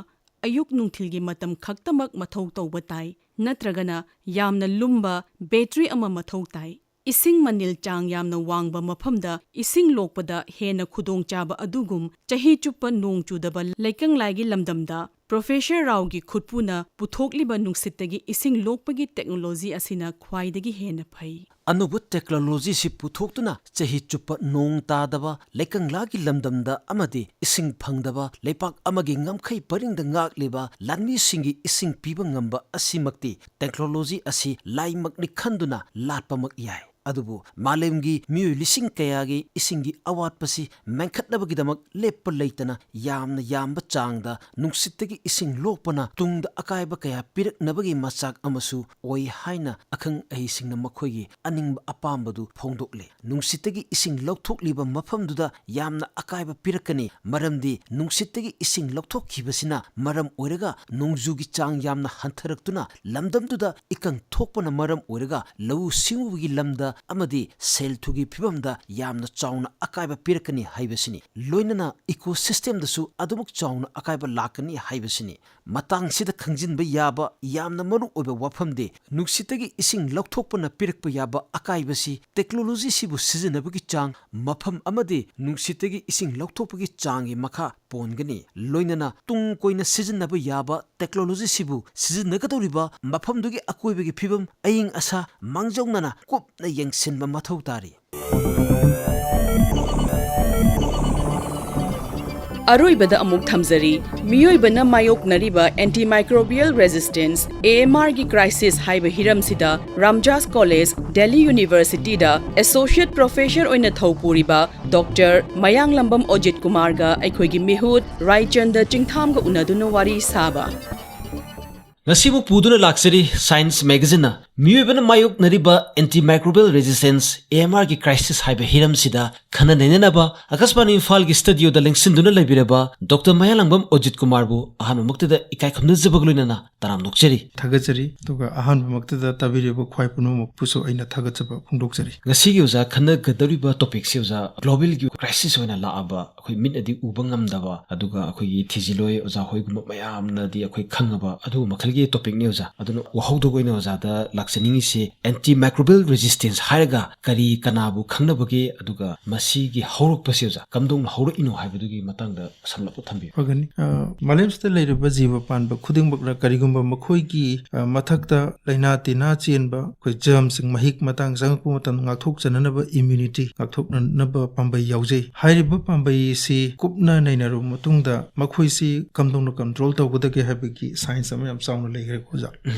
ꯑꯌꯨꯛ ꯅꯨꯡꯊꯤꯜꯒꯤ ꯃꯇꯝ ꯈꯛꯇꯃꯛ ꯃꯊꯧ ꯇꯧꯕ ꯇꯥꯏ, ꯅꯠꯇ꯭ꯔꯒꯅ ꯌꯥꯝꯅ ꯂꯨꯝꯕ battery ꯑꯃ ꯃꯊꯧ ꯇꯥꯏ꯫ ꯏꯁꯤꯡ ꯃꯅꯤꯜ ꯆꯥꯡ ꯌꯥꯝꯅ ꯋꯥꯡꯕ ꯃꯐꯝꯗ ꯏꯁꯤꯡ ꯂꯣꯛꯄꯗ ꯍꯦꯟꯅ ꯈꯨꯗꯣꯡꯆꯥꯕ ꯑꯗꯨꯒꯨꯝ ꯆꯍꯤ ꯆꯨꯞꯄ ꯅꯣꯡ ꯆꯨꯗꯕ ꯂꯩꯀꯪꯂꯥꯒꯤ ꯂꯝꯗꯝꯗ ꯄ꯭ꯔꯣꯐꯦꯁꯔ ꯔꯥꯎꯒꯤ ꯈꯨꯠꯄꯨꯅ ꯄꯨꯊꯣꯛꯂꯤꯕ ꯅꯨꯡꯁꯤꯠꯇꯒꯤ ꯏꯁꯤꯡ ꯂꯣꯛꯄꯒꯤ ꯇꯦꯛꯅꯣꯂꯣꯖꯤ ꯑꯁꯤꯅ ꯈ꯭ꯋꯥꯏꯗꯒꯤ ꯍꯦꯟꯅ ꯐꯩ꯫ ꯑꯅꯧꯕ ꯇꯦꯛꯅꯣꯂꯣꯖꯤꯁꯤ ꯄꯨꯊꯣꯛꯇꯨꯅ ꯆꯍꯤ ꯆꯨꯞꯄ ꯅꯣꯡ ꯇꯥꯗꯕ, ꯂꯩꯀꯪꯂꯥꯒꯤ ꯂꯝꯗꯝꯗ ꯑꯃꯗꯤ ꯏꯁꯤꯡ ꯐꯪꯗꯕ ꯂꯩꯄꯥꯛ ꯑꯃꯒꯤ ꯉꯝꯈꯩ ꯄꯔꯤꯡꯗ ꯉꯥꯛꯂꯤꯕ ꯂꯥꯟꯃꯤꯁꯤꯡꯒꯤ ꯏꯁꯤꯡ ꯄꯤꯕ ꯉꯝꯕ ꯑꯁꯤꯃꯛꯇꯤ ꯇꯦꯛꯅꯣꯂꯣꯖꯤ ꯑꯁꯤ ꯂꯥꯏꯃꯛꯅꯤ ꯈꯟꯗꯨꯅ ꯂꯥꯠꯄꯃꯛ ꯌꯥꯏ꯫ ꯑꯗꯨꯕꯨ ꯃꯥꯂꯦꯝꯒꯤ ꯃꯤꯑꯣꯏ ꯂꯤꯁꯤꯡ ꯀꯌꯥꯒꯤ ꯏꯁꯤꯡꯒꯤ ꯑꯋꯥꯠꯄꯁꯤ ꯃꯦꯟꯈꯠꯅꯕꯒꯤꯗꯃꯛ ꯂꯦꯞꯄ ꯂꯩꯇꯅ ꯌꯥꯝꯅ ꯌꯥꯝꯕ ꯆꯥꯡꯗ ꯅꯨꯡꯁꯤꯠꯇꯒꯤ ꯏꯁꯤꯡ ꯂꯣꯛꯄꯅ ꯇꯨꯡꯗ ꯑꯀꯥꯏꯕ ꯀꯌꯥ ꯄꯤꯔꯛꯅꯕꯒꯤ ꯃꯆꯥꯛ ꯑꯃꯁꯨ ꯑꯣꯏ ꯍꯥꯏꯅ ꯑꯈꯪ ꯑꯍꯩꯁꯤꯡꯅ ꯃꯈꯣꯏꯒꯤ ꯑꯅꯤꯡꯕ ꯑꯄꯥꯝꯕꯗꯨ ꯐꯣꯡꯗꯣꯛꯂꯤ꯫ ꯅꯨꯡꯁꯤꯠꯇꯒꯤ ꯏꯁꯤꯡ ꯂꯧꯊꯣꯛꯂꯤꯕ ꯃꯐꯝꯗꯨꯗ ꯌꯥꯝꯅ ꯑꯀꯥꯏꯕ ꯄꯤꯔꯛꯀꯅꯤ, ꯃꯔꯝꯗꯤ ꯅꯨꯡꯁꯤꯠꯇꯒꯤ ꯏꯁꯤꯡ ꯂꯧꯊꯣꯛꯈꯤꯕꯁꯤꯅ ꯃꯔꯝ ꯑꯣꯏꯔꯒ ꯅꯣꯡꯖꯨꯒꯤ ꯆꯥꯡ ꯌꯥꯝꯅ ꯍꯟꯊꯔꯛꯇꯨꯅ ꯂꯝꯗꯝꯗꯨꯗ ꯏꯀꯪ ꯊꯣꯛꯄꯅ ꯃꯔꯝ ꯑꯣꯏꯔꯒ ꯂꯧꯎ ꯁꯤꯡꯎꯕꯒꯤ ꯂꯝꯗ ꯑꯃꯗꯤ ꯁꯦꯜ ꯊꯨꯝꯒꯤ ꯐꯤꯕꯝꯗ ꯌꯥꯝꯅ ꯆꯥꯎꯅ ꯑꯀꯥꯏꯕ ꯄꯤꯔꯛꯀꯅꯤ ꯍꯥꯏꯕꯁꯤꯅꯤ꯫ ꯂꯣꯏꯅꯅ ꯏꯀꯣ ꯁꯤꯁꯇꯦꯝꯗꯁꯨ ꯑꯗꯨꯃꯛ ꯆꯥꯎꯅ ꯑꯀꯥꯏꯕ ꯂꯥꯛꯀꯅꯤ ꯍꯥꯏꯕꯁꯤꯅꯤ꯫ ꯃꯇꯥꯡꯁꯤꯗ ꯈꯪꯖꯤꯟꯕ ꯌꯥꯕ ꯌꯥꯝꯅ ꯃꯔꯨ ꯑꯣꯏꯕ ꯋꯥꯐꯝꯗꯤ, ꯅꯨꯡꯁꯤꯠꯇꯒꯤ ꯏꯁꯤꯡ ꯂꯧꯊꯣꯛꯄꯅ ꯄꯤꯔꯛꯄ ꯌꯥꯕ ꯑꯀꯥꯏꯕꯁꯤ ꯇꯦꯛꯅꯣꯂꯣꯖꯤꯁꯤꯕꯨ ꯁꯤꯖꯤꯟꯅꯕꯒꯤ ꯆꯥꯡ, ꯃꯐꯝ ꯑꯃꯗꯤ ꯅꯨꯡꯁꯤꯠꯇꯒꯤ ꯏꯁꯤꯡ ꯂꯧꯊꯣꯛꯄꯒꯤ ꯆꯥꯡꯒꯤ ꯃꯈꯥ ꯄꯣꯟꯒꯅꯤ꯫ ꯂꯣꯏꯅꯅ ꯇꯨꯡ ꯀꯣꯏꯅ ꯁꯤꯖꯤꯟꯅꯕ ꯌꯥꯕ ꯇꯦꯛꯅꯣꯂꯣꯖꯤꯁꯤꯕꯨ ꯁꯤꯖꯤꯟꯅꯒꯗꯧꯔꯤꯕ ꯃꯐꯝꯗꯨꯒꯤ ꯑꯀꯣꯏꯕꯒꯤ ꯐꯤꯕꯝ, ꯑꯏꯪ ꯑꯁꯥ ꯃꯥꯡꯖꯧꯅꯅ ꯀꯨꯞꯅ ꯌꯦꯡꯁꯤꯟꯕ ꯃꯊꯧ ꯇꯥꯔꯤ꯫ ꯑꯔꯣꯏꯕꯗ ꯑꯃꯨꯛ ꯊꯝꯖꯔꯤ, ꯃꯤꯑꯣꯏꯕꯅ ꯃꯥꯌꯣꯛꯅꯔꯤꯕ antimicrobial resistance, AMR ꯒꯤ crisis ꯍꯥꯏꯕ ꯍꯤꯔꯝꯁꯤꯗ ꯔꯥꯝꯖꯥꯁ ꯀꯣꯂꯦꯖ, ꯗꯦꯜꯂꯤ ꯌꯨꯅꯤꯚꯔꯁꯤꯇꯤꯗ associate professor ꯑꯣꯏꯅ ꯊꯧ ꯄꯨꯔꯤꯕ ꯗꯣꯛꯇꯔ ꯃꯌꯥꯡꯂꯝꯕꯝ ꯑꯣꯖꯤꯠ ꯀꯨꯃꯥꯔꯒ ꯑꯩꯈꯣꯏꯒꯤ ꯃꯤꯍꯨꯠ ꯔꯥꯏꯆꯟꯗ ꯆꯤꯡꯊꯥꯝꯒ ꯎꯅꯗꯨꯅ ꯋꯥꯔꯤ ꯁꯥꯕ꯫ ꯉꯁꯤꯕꯨ ꯄꯨꯗꯨꯅ ꯂꯥꯛꯆꯔꯤ Science magazine ꯅ ꯃꯤꯑꯣꯏꯕꯅ ꯃꯥꯌꯣꯛꯅꯔꯤꯕ antimicrobial resistance, AMR ꯒꯤ crisis ꯍꯥꯏꯕ ꯍꯤꯔꯝꯁꯤꯗ ꯈꯟꯅ ꯅꯩꯅꯅꯕ ꯑꯀꯥꯁꯕꯥꯅꯤ ꯏꯝꯐꯥꯜꯒꯤ studio ꯗ ꯂꯦꯡꯁꯤꯟꯗꯨꯅ ꯂꯩꯕꯤꯔꯕ ꯗꯣꯛꯇꯔ ꯃꯌꯥꯡꯂꯥꯡꯕꯝ ꯑꯣꯖꯤꯠ ꯀꯨꯃꯥꯔꯕꯨ ꯑꯍꯥꯟꯕꯃꯛꯇꯗ ꯏꯀꯥꯏ ꯈꯨꯝꯅꯖꯕꯒ ꯂꯣꯏꯅꯅ ꯇꯔꯥꯝꯅ ꯑꯣꯛꯆꯔꯤ꯫ ꯊꯥꯒꯠꯆꯔꯤ꯫ ꯑꯗꯨꯒ ꯑꯍꯥꯟꯕꯃꯛꯇꯗ ꯇꯥꯕꯤꯔꯤꯕ ꯈ꯭ꯋꯥꯏ ꯄꯨꯝꯅꯃꯛꯄꯨꯁꯨ ꯑꯩꯅ ꯊꯥꯒꯠꯆꯕ ꯐꯣꯡꯗꯣꯛꯆꯔꯤ꯫ ꯉꯁꯤꯒꯤ ꯑꯣꯖꯥ ꯈꯟꯅꯒꯗꯧꯔꯤꯕ topic ꯁꯤ ꯑꯣꯖꯥ global ꯒꯤ crisis ꯑꯣꯏꯅ ꯂꯥꯛꯑꯕ, ꯑꯩꯈꯣꯏ ꯃꯤꯠꯅꯗꯤ ꯎꯕ ꯉꯝꯗꯕ, ꯑꯗꯨꯒ ꯑꯩꯈꯣꯏꯒꯤ ꯊꯤꯖꯤꯜꯂꯣꯏ ꯑꯣꯖꯥ ꯍꯣꯏꯒꯨꯝꯕ ꯃꯌꯥꯝꯅꯗꯤ ꯑꯩꯈꯣꯏ ꯈꯪꯉꯕ ꯑꯗꯨꯒꯨꯝꯕ ꯃꯈꯜꯒꯤ topic ꯅꯤ ꯑꯣꯖꯥ꯫ ꯑꯗꯨꯅ ꯋꯥꯍꯧꯗꯣꯛ ꯑꯣꯏꯅ ꯑꯣꯖꯥꯗ ꯂꯥꯛꯆ- ꯊꯝꯖꯅꯤꯡꯉꯤꯁꯦ, antimicrobial resistance ꯍꯥꯏꯔꯒ ꯀꯔꯤ, ꯀꯅꯥꯕꯨ ꯈꯪꯅꯕꯒꯦ, ꯑꯗꯨꯒ ꯃꯁꯤꯒꯤ ꯍꯧꯔꯛꯄꯁꯦ, ꯑꯣꯖꯥ, ꯀꯝꯗꯧꯅ ꯍꯧꯔꯛꯏꯅꯣ ꯍꯥꯏꯕꯗꯨꯒꯤ ꯃꯇꯥꯡꯗ ꯁꯝꯂꯞꯄ ꯊꯝꯕꯤꯌꯨ꯫ ꯐꯒꯅꯤ꯫ ꯑ, ꯃꯥꯂꯦꯝꯁꯤꯗ ꯂꯩꯔꯤꯕ ꯖꯤꯕ ꯄꯥꯟꯕ ꯈꯨꯗꯤꯡꯃꯛꯅ ꯀꯔꯤꯒꯨꯝꯕ ꯃꯈꯣꯏꯒꯤ, ꯑ, ꯃꯊꯛꯇ ꯂꯥꯏꯅꯥ ꯇꯤꯟꯅꯥ ꯆꯦꯟꯕ, ꯑꯩꯈꯣꯏ germꯁꯤꯡ ꯃꯍꯤꯛ ꯃꯇꯥꯡ ꯆꯪꯉꯛꯄ ꯃꯇꯝꯗ ꯉꯥꯛꯊꯣꯛꯆꯅꯅꯕ immunity, ꯉꯥꯛꯊꯣꯛꯅꯅꯕ ꯄꯥꯝꯕꯩ ꯌꯥꯎꯖꯩ꯫ ꯍꯥꯏꯔꯤꯕ ꯄꯥꯝꯕꯩ ꯑꯁꯤ ꯀꯨꯞꯅ ꯅꯩꯅꯔꯕ ꯃꯇꯨꯡꯗ ꯃꯈꯣꯏꯁꯤ ꯀꯝꯗꯧꯅ control ꯇꯧꯒꯗꯒꯦ ꯍꯥꯏꯕꯒꯤ science ꯑꯃ ꯌꯥꯝ ꯆꯥꯎꯅ ꯂꯩꯈ꯭ꯔꯦꯀꯣ, ꯑꯣꯖꯥ꯫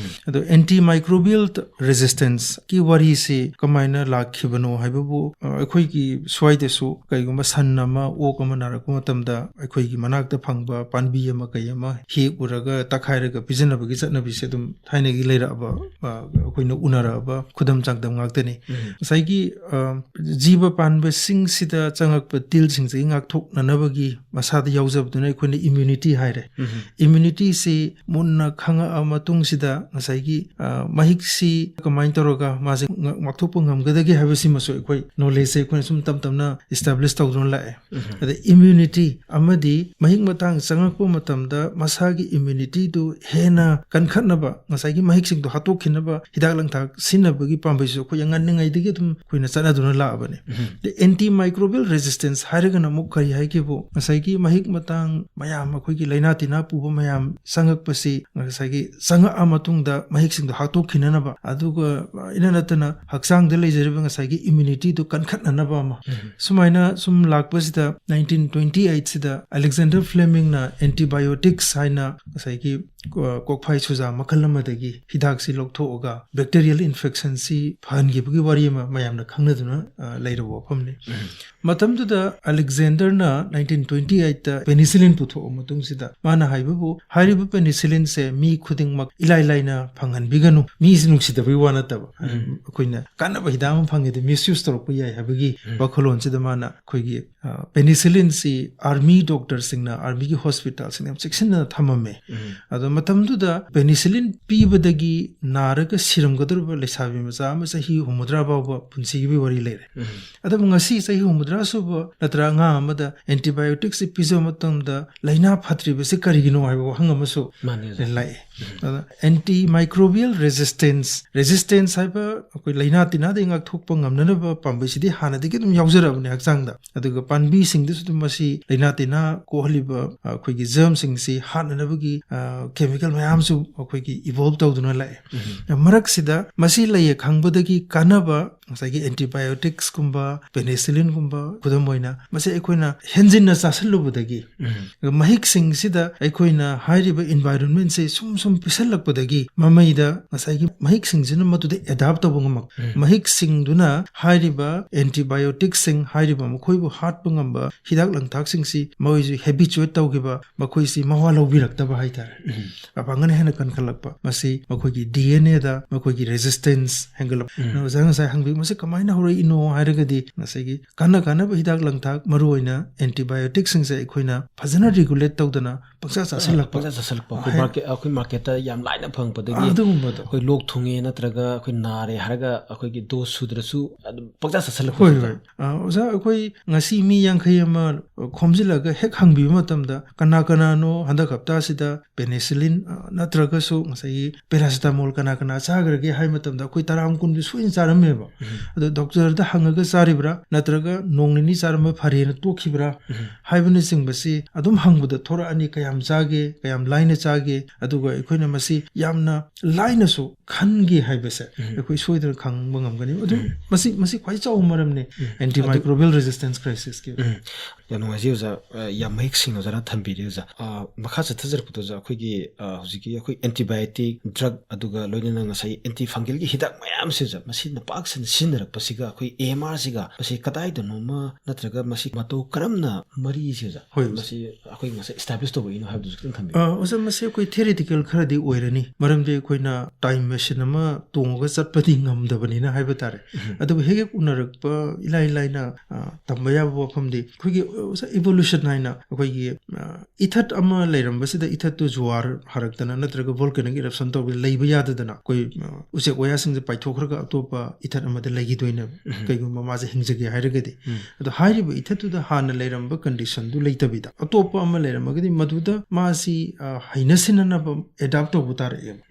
ꯑꯗꯣ antimicrobial resistanceꯀꯤ ꯋꯥꯔꯤꯁꯤ ꯀꯃꯥꯏꯅ ꯂꯥꯛꯈꯤꯕꯅꯣ ꯍꯥꯏꯕꯕꯨ, ꯑ, ꯑꯩꯈꯣꯏꯒꯤ ꯁ꯭ꯋꯥꯏꯗꯁꯨ ꯀꯩꯒꯨꯝꯕ ꯁꯟ ꯑꯃ, ꯑꯣꯛ ꯑꯃ ꯅꯥꯔꯛꯄ ꯃꯇꯝꯗ ꯑꯩꯈꯣꯏꯒꯤ ꯃꯅꯥꯛꯇ ꯐꯪꯕ ꯄꯥꯝꯕꯤ ꯑꯃ ꯀꯩ ꯑꯃ ꯍꯦꯛ ꯎꯔꯒ ꯇꯛꯈꯥꯏꯔꯒ ꯄꯤꯖꯅꯕꯒꯤ ꯆꯠꯅꯕꯤꯁꯦ ꯑꯗꯨꯝ ꯊꯥꯏꯅꯒꯤ ꯂꯩꯔꯛꯑꯕ, ꯑ, ꯑꯩꯈꯣꯏꯅ ꯎꯅꯔꯛꯑꯕ ꯈꯨꯗꯝ ꯆꯥꯡꯗꯝ ꯉꯥꯛꯇꯅꯤ꯫ ꯎꯝ꯫ ꯉꯁꯥꯏꯒꯤ, ꯑ, ꯖꯤꯕ ꯄꯥꯟꯕꯁꯤꯡꯁꯤꯗ ꯆꯪꯉꯛꯄ ꯇꯤꯜꯁꯤꯡꯁꯤꯒꯤ ꯉꯥꯛꯊꯣꯛꯅꯅꯕꯒꯤ ꯃꯁꯥꯗ ꯌꯥꯎꯖꯕꯗꯨꯅ ꯑꯩꯈꯣꯏꯅ immunity ꯍꯥꯏꯔꯦ꯫ ꯎꯝ꯫ Immunityꯁꯤ ꯃꯨꯟꯅ ꯈꯪꯉꯛꯑ ꯃꯇꯨꯡꯁꯤꯗ ꯉꯁꯥꯏꯒꯤ, ꯑ, ꯃꯍꯤꯛꯁꯤ ꯀꯃꯥꯏꯅ ꯇꯧꯔꯒ ꯃꯥꯁꯦ ꯉ-, ꯉꯥꯛꯊꯣꯛꯄ ꯉꯝꯒꯗꯒꯦ ꯍꯥꯏꯕꯁꯤꯃꯁꯨ ꯑꯩꯈꯣꯏ knowledgeꯁꯦ ꯑꯩꯈꯣꯏꯅ ꯁꯨꯝ ꯇꯞ ꯇꯞꯅ establish ꯇꯧꯗꯨꯅ ꯂꯥꯛꯑꯦ꯫ ꯎꯝ꯫ ꯑꯗ immunity ꯑꯃꯗꯤ ꯃꯍꯤꯛ ꯃꯇꯥꯡ ꯆꯪꯉꯛꯄ ꯃꯇꯝꯗ ꯃꯁꯥꯒꯤ immunityꯗꯨ ꯍꯦꯟꯅ ꯀꯟꯈꯠꯅꯕ, ꯉꯁꯥꯏꯒꯤ ꯃꯍꯤꯛꯁꯤꯡꯗꯣ ꯍꯥꯠꯇꯣꯛꯈꯤꯅꯕ ꯍꯤꯗꯥꯛ ꯂꯥꯡꯊꯛ ꯁꯤꯖꯤꯟꯅꯕꯒꯤ ꯄꯥꯝꯕꯩꯁꯨ ꯑꯩꯈꯣꯏ ꯉꯟꯅꯉꯩꯗꯒꯤ ꯑꯗꯨꯝ ꯑꯩꯈꯣꯏꯅ ꯆꯠꯅꯗꯨꯅ ꯂꯥꯛꯑꯕꯅꯦ꯫ ꯎꯝ꯫ ꯑꯗꯩ antimicrobial resistance ꯍꯥꯏꯔꯒꯅ ꯑꯃꯨꯛ ꯀꯔꯤ ꯍꯥꯏꯒꯦꯕꯨ, ꯉꯁꯥꯏꯒꯤ ꯃꯍꯤꯛ ꯃꯇꯥꯡ ꯃꯌꯥꯝ, ꯑꯩꯈꯣꯏꯒꯤ ꯂꯥꯏꯅꯥ ꯇꯤꯟꯅꯥ ꯄꯨꯕ ꯃꯌꯥꯝ ꯆꯪꯉꯛꯄꯁꯤ ꯉꯁꯥꯏꯒꯤ ꯆꯪꯉꯛꯑ ꯃꯇꯨꯡꯗ ꯃꯍꯤꯛꯁꯤꯡꯗꯣ ꯍꯥꯠꯇꯣꯛꯈꯤꯅꯅꯕ, ꯑꯗꯨꯒ ꯏꯅ ꯅꯠꯇꯅ ꯍꯛꯆꯥꯡꯗ ꯂꯩꯖꯔꯤꯕ ꯉꯁꯥꯏꯒꯤ immunityꯗꯨ ꯀꯟꯈꯠꯅꯅꯕ ꯑꯃ꯫ ꯎꯝ꯫ ꯁꯨꯃꯥꯏꯅ ꯁꯨꯝ ꯂꯥꯛꯄꯁꯤꯗ nineteen twenty eightꯁꯤꯗ Alexander Flemingꯅ antibiotics ꯍꯥꯏꯅ ꯉꯁꯥꯏꯒꯤ, ꯑ, ꯀꯣꯛꯐꯥꯏ ꯁꯨꯖꯥ ꯃꯈꯜ ꯑꯃꯗꯒꯤ ꯍꯤꯗꯥꯛꯁꯤ ꯂꯧꯊꯣꯛꯑꯒ bacterial infectionꯁꯤ ꯐꯍꯟꯈꯤꯕꯒꯤ ꯋꯥꯔꯤ ꯑꯃ ꯃꯌꯥꯝꯅ ꯈꯪꯅꯗꯨꯅ, ꯑ, ꯂꯩꯔꯕ ꯋꯥꯐꯝꯅꯤ꯫ ꯎꯝ꯫ ꯃꯇꯝꯗꯨꯗ Alexanderꯅ nineteen twenty eightꯇ penicillin ꯄꯨꯊꯣꯛꯑ ꯃꯇꯨꯡꯁꯤꯗ ꯃꯥꯅ ꯍꯥꯏꯕꯕꯨ, ꯍꯥꯏꯔꯤꯕ penicillinꯁꯦ ꯃꯤ ꯈꯨꯗꯤꯡꯃꯛ ꯏꯂꯥꯏ ꯂꯥꯏꯅ ꯐꯪꯍꯟꯕꯤꯒꯅꯨ, ꯃꯤꯁꯤ ꯅꯨꯡꯁꯤꯗꯕꯒꯤ ꯋꯥ ꯅꯠꯇꯕ, ꯎꯝ꯫ ꯑꯩꯈꯣꯏꯅ ꯀꯥꯟꯅꯕ ꯍꯤꯗꯥꯛ ꯑꯃ ꯐꯪꯉꯦꯗꯤ misuse ꯇꯧꯔꯛꯄ ꯌꯥꯏ ꯍꯥꯏꯕꯒꯤ ꯎꯝ꯫ ꯋꯥꯈꯜꯂꯣꯟꯁꯤꯗ ꯃꯥꯅ ꯑꯩꯈꯣꯏꯒꯤ, ꯑ, penicillinꯁꯤ army doctorꯁꯤꯡꯅ, armyꯒꯤ hospitalꯁꯤꯡꯅ ꯌꯥꯝ ꯆꯦꯛꯁꯤꯟꯅ ꯊꯝꯃꯝꯃꯦ꯫ ꯎꯝ꯫ ꯑꯗꯨꯝ ꯃꯇꯝꯗꯨꯗ penicillin ꯄꯤꯕꯗꯒꯤ ꯅꯥꯔꯒ ꯁꯤꯔꯝꯒꯗꯧꯔꯤꯕ ꯂꯩꯁꯥꯕꯤ ꯃꯆꯥ ꯑꯃ ꯆꯍꯤ ꯍꯨꯝꯐꯨꯇꯔꯥ ꯐꯥꯎꯕ ꯄꯨꯟꯁꯤꯒꯤ ꯋꯥꯔꯤ ꯂꯩꯔꯦ꯫ ꯑꯗꯨꯕꯨ ꯉꯁꯤ ꯆꯍꯤ ꯍꯨꯝꯐꯨꯇꯔꯥ ꯁꯨꯕ ꯅꯠꯇ꯭ꯔꯒ ꯑꯉꯥꯡ ꯑꯃꯗ antibiotics ꯁꯤ ꯄꯤꯖꯕ ꯃꯇꯝꯗ ꯂꯥꯏꯅꯥ ꯐꯠꯇ꯭ꯔꯤꯕꯁꯤ ꯀꯔꯤꯒꯤꯅꯣ ꯍꯥꯏꯕ ꯋꯥꯍꯪ ꯑꯃꯁꯨ ꯃꯥꯅꯤ ꯑꯣꯖꯥ꯫ ꯂꯥꯛꯑꯦ꯫ ꯑꯗ antimicrobial resistance, resistance ꯍꯥꯏꯕ ꯑꯩꯈꯣꯏ ꯂꯥꯏꯅꯥ ꯇꯤꯟꯅꯥꯗꯒꯤ ꯉꯥꯛꯊꯣꯛꯄ ꯉꯝꯅꯅꯕ ꯄꯥꯝꯕꯩꯁꯤꯗꯤ ꯍꯥꯟꯅꯗꯒꯤ ꯑꯗꯨꯝ ꯌꯥꯎꯖꯔꯕꯅꯦ ꯍꯛꯆꯥꯡꯗ꯫ ꯑꯗꯨꯒ ꯄꯥꯝꯕꯤꯁꯤꯡꯗꯁꯨ ꯑꯗꯨꯝ ꯃꯁꯤ ꯂꯥꯏꯅꯥ ꯇꯤꯟꯅꯥ ꯀꯣꯛꯍꯜꯂꯤꯕ, ꯑ, ꯑꯩꯈꯣꯏꯒꯤ germ ꯁꯤꯡꯁꯤ ꯍꯥꯠꯅꯅꯕꯒꯤ, ꯑ, chemical ꯃꯌꯥꯝꯁꯨ ꯑꯩꯈꯣꯏꯒꯤ evolve ꯇꯧꯗꯨꯅ ꯂꯥꯛꯑꯦ꯫ ꯃꯔꯛꯁꯤꯗ ꯃꯁꯤ ꯂꯩꯌꯦ ꯈꯪꯕꯗꯒꯤ ꯀꯥꯟꯅꯕ ꯉꯁꯥꯏꯒꯤ antibiotics ꯀꯨꯝꯕ, penicillin ꯒꯨꯝꯕ ꯈꯨꯗꯝ ꯑꯣꯏꯅ ꯃꯁꯤ ꯑꯩꯈꯣꯏꯅ ꯍꯦꯟꯖꯤꯟꯅ ꯆꯥꯁꯤꯜꯂꯨꯕꯗꯒꯤ ꯃꯍꯤꯛꯁꯤꯡꯁꯤꯗ ꯑꯩꯈꯣꯏꯅ ꯍꯥꯏꯔꯤꯕ environment ꯁꯦ ꯁꯨꯝ ꯁꯨꯝ ꯄꯤꯁꯜꯂꯛꯄꯗꯒꯤ ꯃꯃꯩꯗ ꯉꯁꯥꯏꯒꯤ ꯃꯍꯤꯛꯁꯤꯡꯁꯤꯅ ꯃꯗꯨꯗ adapt ꯇꯧꯕ ꯉꯝꯃꯛ, ꯃꯍꯤꯛꯁꯤꯡꯗꯨꯅ ꯍꯥꯏꯔꯤꯕ antibiotics ꯁꯤꯡ, ꯍꯥꯏꯔꯤꯕ ꯃꯈꯣꯏꯕꯨ ꯍꯥꯠꯄ ꯉꯝꯕ ꯍꯤꯗꯥꯛ ꯂꯥꯡꯊꯛꯁꯤꯡꯁꯤ ꯃꯈꯣꯏꯁꯤ habituate ꯇꯧꯈꯤꯕ, ꯃꯈꯣꯏꯁꯤ ꯃꯋꯥ ꯂꯧꯕꯤꯔꯛꯇꯕ ꯍꯥꯏꯇꯥꯔꯦ꯫ ꯃꯄꯥꯡꯒꯜ ꯍꯦꯟꯅ ꯀꯟꯈꯠꯂꯛꯄ, ꯃꯁꯤ ꯃꯈꯣꯏꯒꯤ D N A ꯗ ꯃꯈꯣꯏꯒꯤ resistance ꯍꯦꯟꯒꯠꯂꯛꯄ꯫ ꯑꯣꯖꯥ ꯉꯁꯥꯏ ꯍꯪꯕꯤꯕ ꯃꯁꯤ ꯀꯃꯥꯏꯅ ꯍꯧꯔꯛꯏꯅꯣ ꯍꯥꯏꯔꯒꯗꯤ ꯉꯁꯥꯏꯒꯤ ꯀꯥꯟꯅ ꯀꯥꯟꯅꯕ ꯍꯤꯗꯥꯛ ꯂꯥꯡꯊꯛ, ꯃꯔꯨꯑꯣꯏꯅ antibiotics ꯁꯤꯡꯁꯦ ꯑꯩꯈꯣꯏꯅ ꯐꯖꯅ regulate ꯇꯧꯗꯅ ꯄꯪꯆꯥ ꯆꯥꯁꯤꯜꯂꯛꯄ꯫ ꯄꯪꯆꯥ ꯆꯥꯁꯤꯜꯂꯛꯄ ꯑꯩꯈꯣꯏ ꯍꯥꯏ- market, ꯑꯩꯈꯣꯏ market ꯇ ꯌꯥꯝ ꯂꯥꯏꯅ ꯐꯪꯕꯗꯒꯤ ꯑꯗꯨꯒꯨꯝꯕꯗꯣ꯫ ꯑꯩꯈꯣꯏ ꯂꯣꯛ ꯊꯨꯡꯉꯦ ꯅꯠꯇ꯭ꯔꯒ ꯑꯩꯈꯣꯏ ꯅꯥꯔꯦ ꯍꯥꯏꯔꯒ ꯑꯩꯈꯣꯏꯒꯤ dose ꯁꯨꯗ꯭ꯔꯁꯨ ꯑꯗꯨꯝ ꯄꯪꯆꯥ ꯆꯥꯁꯤꯜꯂꯛꯄ꯫ ꯍꯣꯏ, ꯍꯣꯏ꯫ ꯑ, ꯑꯣꯖꯥ, ꯑꯩꯈꯣꯏ ꯉꯁꯤ ꯃꯤ ꯌꯥꯡꯈꯩ ꯑꯃ ꯈꯣꯝꯖꯤꯜꯂꯒ ꯍꯦꯛ ꯍꯪꯕꯤꯕ ꯃꯇꯝꯗ ꯀꯅꯥ ꯀꯅꯥꯅꯣ ꯍꯟꯗꯛ ꯍꯞꯇꯥꯁꯤꯗ penicillin, ꯑ, ꯅꯠꯇ꯭ꯔꯒꯁꯨ ꯉꯁꯥꯏꯒꯤ paracetamol ꯀꯅꯥ ꯀꯅꯥ ꯆꯥꯈ꯭ꯔꯒꯦ ꯍꯥꯏꯕ ꯃꯇꯝꯗ ꯑꯩꯈꯣꯏ ꯇꯔꯥ ꯀꯨꯟꯗꯤ ꯁꯣꯏꯅ ꯆꯥꯔꯝꯃꯦꯕ꯫ ꯑꯗꯣ doctor ꯗ ꯍꯪꯉꯒ ꯆꯥꯔꯤꯕ꯭ꯔꯥ, ꯅꯠꯇ꯭ꯔꯒ ꯅꯣꯡ ꯅꯤꯅꯤ ꯆꯥꯔꯝꯕ ꯐꯔꯦꯅ ꯇꯣꯛꯈꯤꯕ꯭ꯔꯥ ꯍꯥꯏꯕꯅꯆꯤꯡꯕꯁꯤ ꯑꯗꯨꯝ ꯍꯪꯕꯗ ꯊꯣꯔꯛꯑꯅꯤ, ꯀꯌꯥꯝ ꯆꯥꯒꯦ, ꯀꯌꯥꯝ ꯂꯥꯏꯅ ꯆꯥꯒꯦ, ꯑꯗꯨꯒ ꯑꯩꯈꯣꯏꯅ ꯃꯁꯤ ꯌꯥꯝꯅ ꯂꯥꯏꯅꯁꯨ ꯈꯟꯒꯦ ꯍꯥꯏꯕꯁꯦ ꯑꯩꯈꯣꯏ ꯁꯣꯏꯗꯅ ꯈꯪꯕ ꯉꯝꯒꯅꯤ꯫ ꯑꯗꯨ ꯃꯁꯤ, ꯃꯁꯤ ꯈ꯭ꯋꯥꯏ ꯆꯥꯎꯕ ꯃꯔꯝꯅꯤ antimicrobial resistance crisis ꯀꯤ꯫ ꯌꯥꯝ ꯅꯨꯡꯉꯥꯏꯖꯩ ꯑꯣꯖꯥ꯫ ꯑ, ꯌꯥꯝ ꯃꯌꯦꯛ ꯁꯦꯡꯅ ꯑꯣꯖꯥꯅ ꯊꯝꯕꯤꯔꯦ ꯑꯣꯖꯥ꯫ ꯑ, ꯃꯈꯥ ꯆꯠꯊꯖꯔꯛꯄꯗ ꯑꯣꯖꯥ, ꯑꯩꯈꯣꯏꯒꯤ, ꯑ, ꯍꯧꯖꯤꯛꯀꯤ ꯑꯩꯈꯣꯏ antibiotic drug, ꯑꯗꯨꯒ ꯂꯣꯏꯅꯅ ꯉꯁꯥꯏ antifungal ꯒꯤ ꯍꯤꯗꯥꯛ ꯃꯌꯥꯝꯁꯦ ꯑꯣꯖꯥ, ꯃꯁꯤꯅ ꯄꯥꯛ ꯁꯟꯅ ꯁꯤꯖꯤꯟꯅꯔꯛꯄꯁꯤꯒ ꯑꯩꯈꯣꯏ A M R ꯁꯤꯒ ꯃꯁꯤ ꯀꯗꯥꯏꯗꯅꯣꯃ ꯅꯠꯇ꯭ꯔꯒ ꯃꯁꯤ ꯃꯇꯧ ꯀꯔꯝꯅ ꯃꯔꯤꯁꯦ ꯑꯣꯖꯥ, ꯍꯣꯏ, ꯑꯣꯖꯥ꯫ ꯃꯁꯤ ꯑꯩꯈꯣꯏ ꯉꯁꯥꯏ establish ꯇꯧꯔꯛꯏꯅꯣ ꯍꯥꯏꯕꯗꯨꯁꯨ ꯈꯤꯇꯪ ꯊꯝꯕꯤꯌꯨ꯫ ꯑ, ꯑꯣꯖꯥ, ꯃꯁꯤ ꯑꯩꯈꯣꯏ theoretical ꯈꯔꯗꯤ ꯑꯣꯏꯔꯅꯤ, ꯃꯔꯝꯗꯤ ꯑꯩꯈꯣꯏꯅ time ꯃꯦꯁꯤꯟ ꯑꯃ ꯇꯣꯡꯉꯒ ꯆꯠꯄꯗꯤ ꯉꯝꯗꯕꯅꯤꯅ ꯍꯥꯏꯕ ꯇꯥꯔꯦ꯫ ꯑꯗꯨꯕꯨ ꯍꯦꯛ ꯍꯦꯛ ꯎꯅꯔꯛꯄ ꯏꯂꯥꯏ ꯂꯥꯏꯅ, ꯑ, ꯇꯝꯕ ꯌꯥꯕ ꯋꯥꯐꯝꯗꯤ ꯑꯩꯈꯣꯏꯒꯤ, ꯑ, ꯏꯚꯣꯂꯨꯁꯟ ꯍꯥꯏꯅ ꯑꯩꯈꯣꯏꯒꯤ, ꯑ, ꯏꯊꯠ ꯑꯃ ꯂꯩꯔꯝꯕꯁꯤꯗ ꯏꯊꯠꯇꯨ ꯖꯨꯋꯥꯔ ꯍꯥꯔꯛꯇꯅ ꯅꯠꯇ꯭ꯔꯒ volcanic eruption ꯇꯧꯕꯗ ꯂꯩꯕ ꯌꯥꯗꯗꯅ ꯑꯩꯈꯣꯏ, ꯑ, ꯎꯆꯦꯛ ꯋꯥꯌꯥꯁꯤꯡꯁꯦ ꯄꯥꯏꯊꯣꯛꯈ꯭ꯔꯒ ꯑꯇꯣꯞꯄ ꯏꯊꯠ ꯑꯃꯗ ꯂꯩꯈꯤꯗꯣꯏꯅꯦꯕ꯫ ꯀꯩꯒꯨꯝꯕ ꯃꯥꯁꯦ ꯍꯤꯡꯖꯒꯦ ꯍꯥꯏꯔꯒꯗꯤ꯫ ꯑꯗꯣ ꯍꯥꯏꯔꯤꯕ ꯏꯊꯠꯇꯨꯗ ꯍꯥꯟꯅ ꯂꯩꯔꯝꯕ ꯀꯟꯗꯤꯁꯟꯗꯨ ꯂꯩꯇꯕꯤꯗ ꯑꯇꯣꯞꯄ ꯑꯃ ꯂꯩꯔꯝꯃꯒꯗꯤ ꯃꯗꯨꯗ ꯃꯥꯁꯤ, ꯑ, ꯍꯩꯅ ꯁꯤꯟꯅꯅꯕ ꯑꯦꯗꯥꯞ ꯇꯧꯕ ꯇꯥꯔꯛꯑꯦꯕ꯫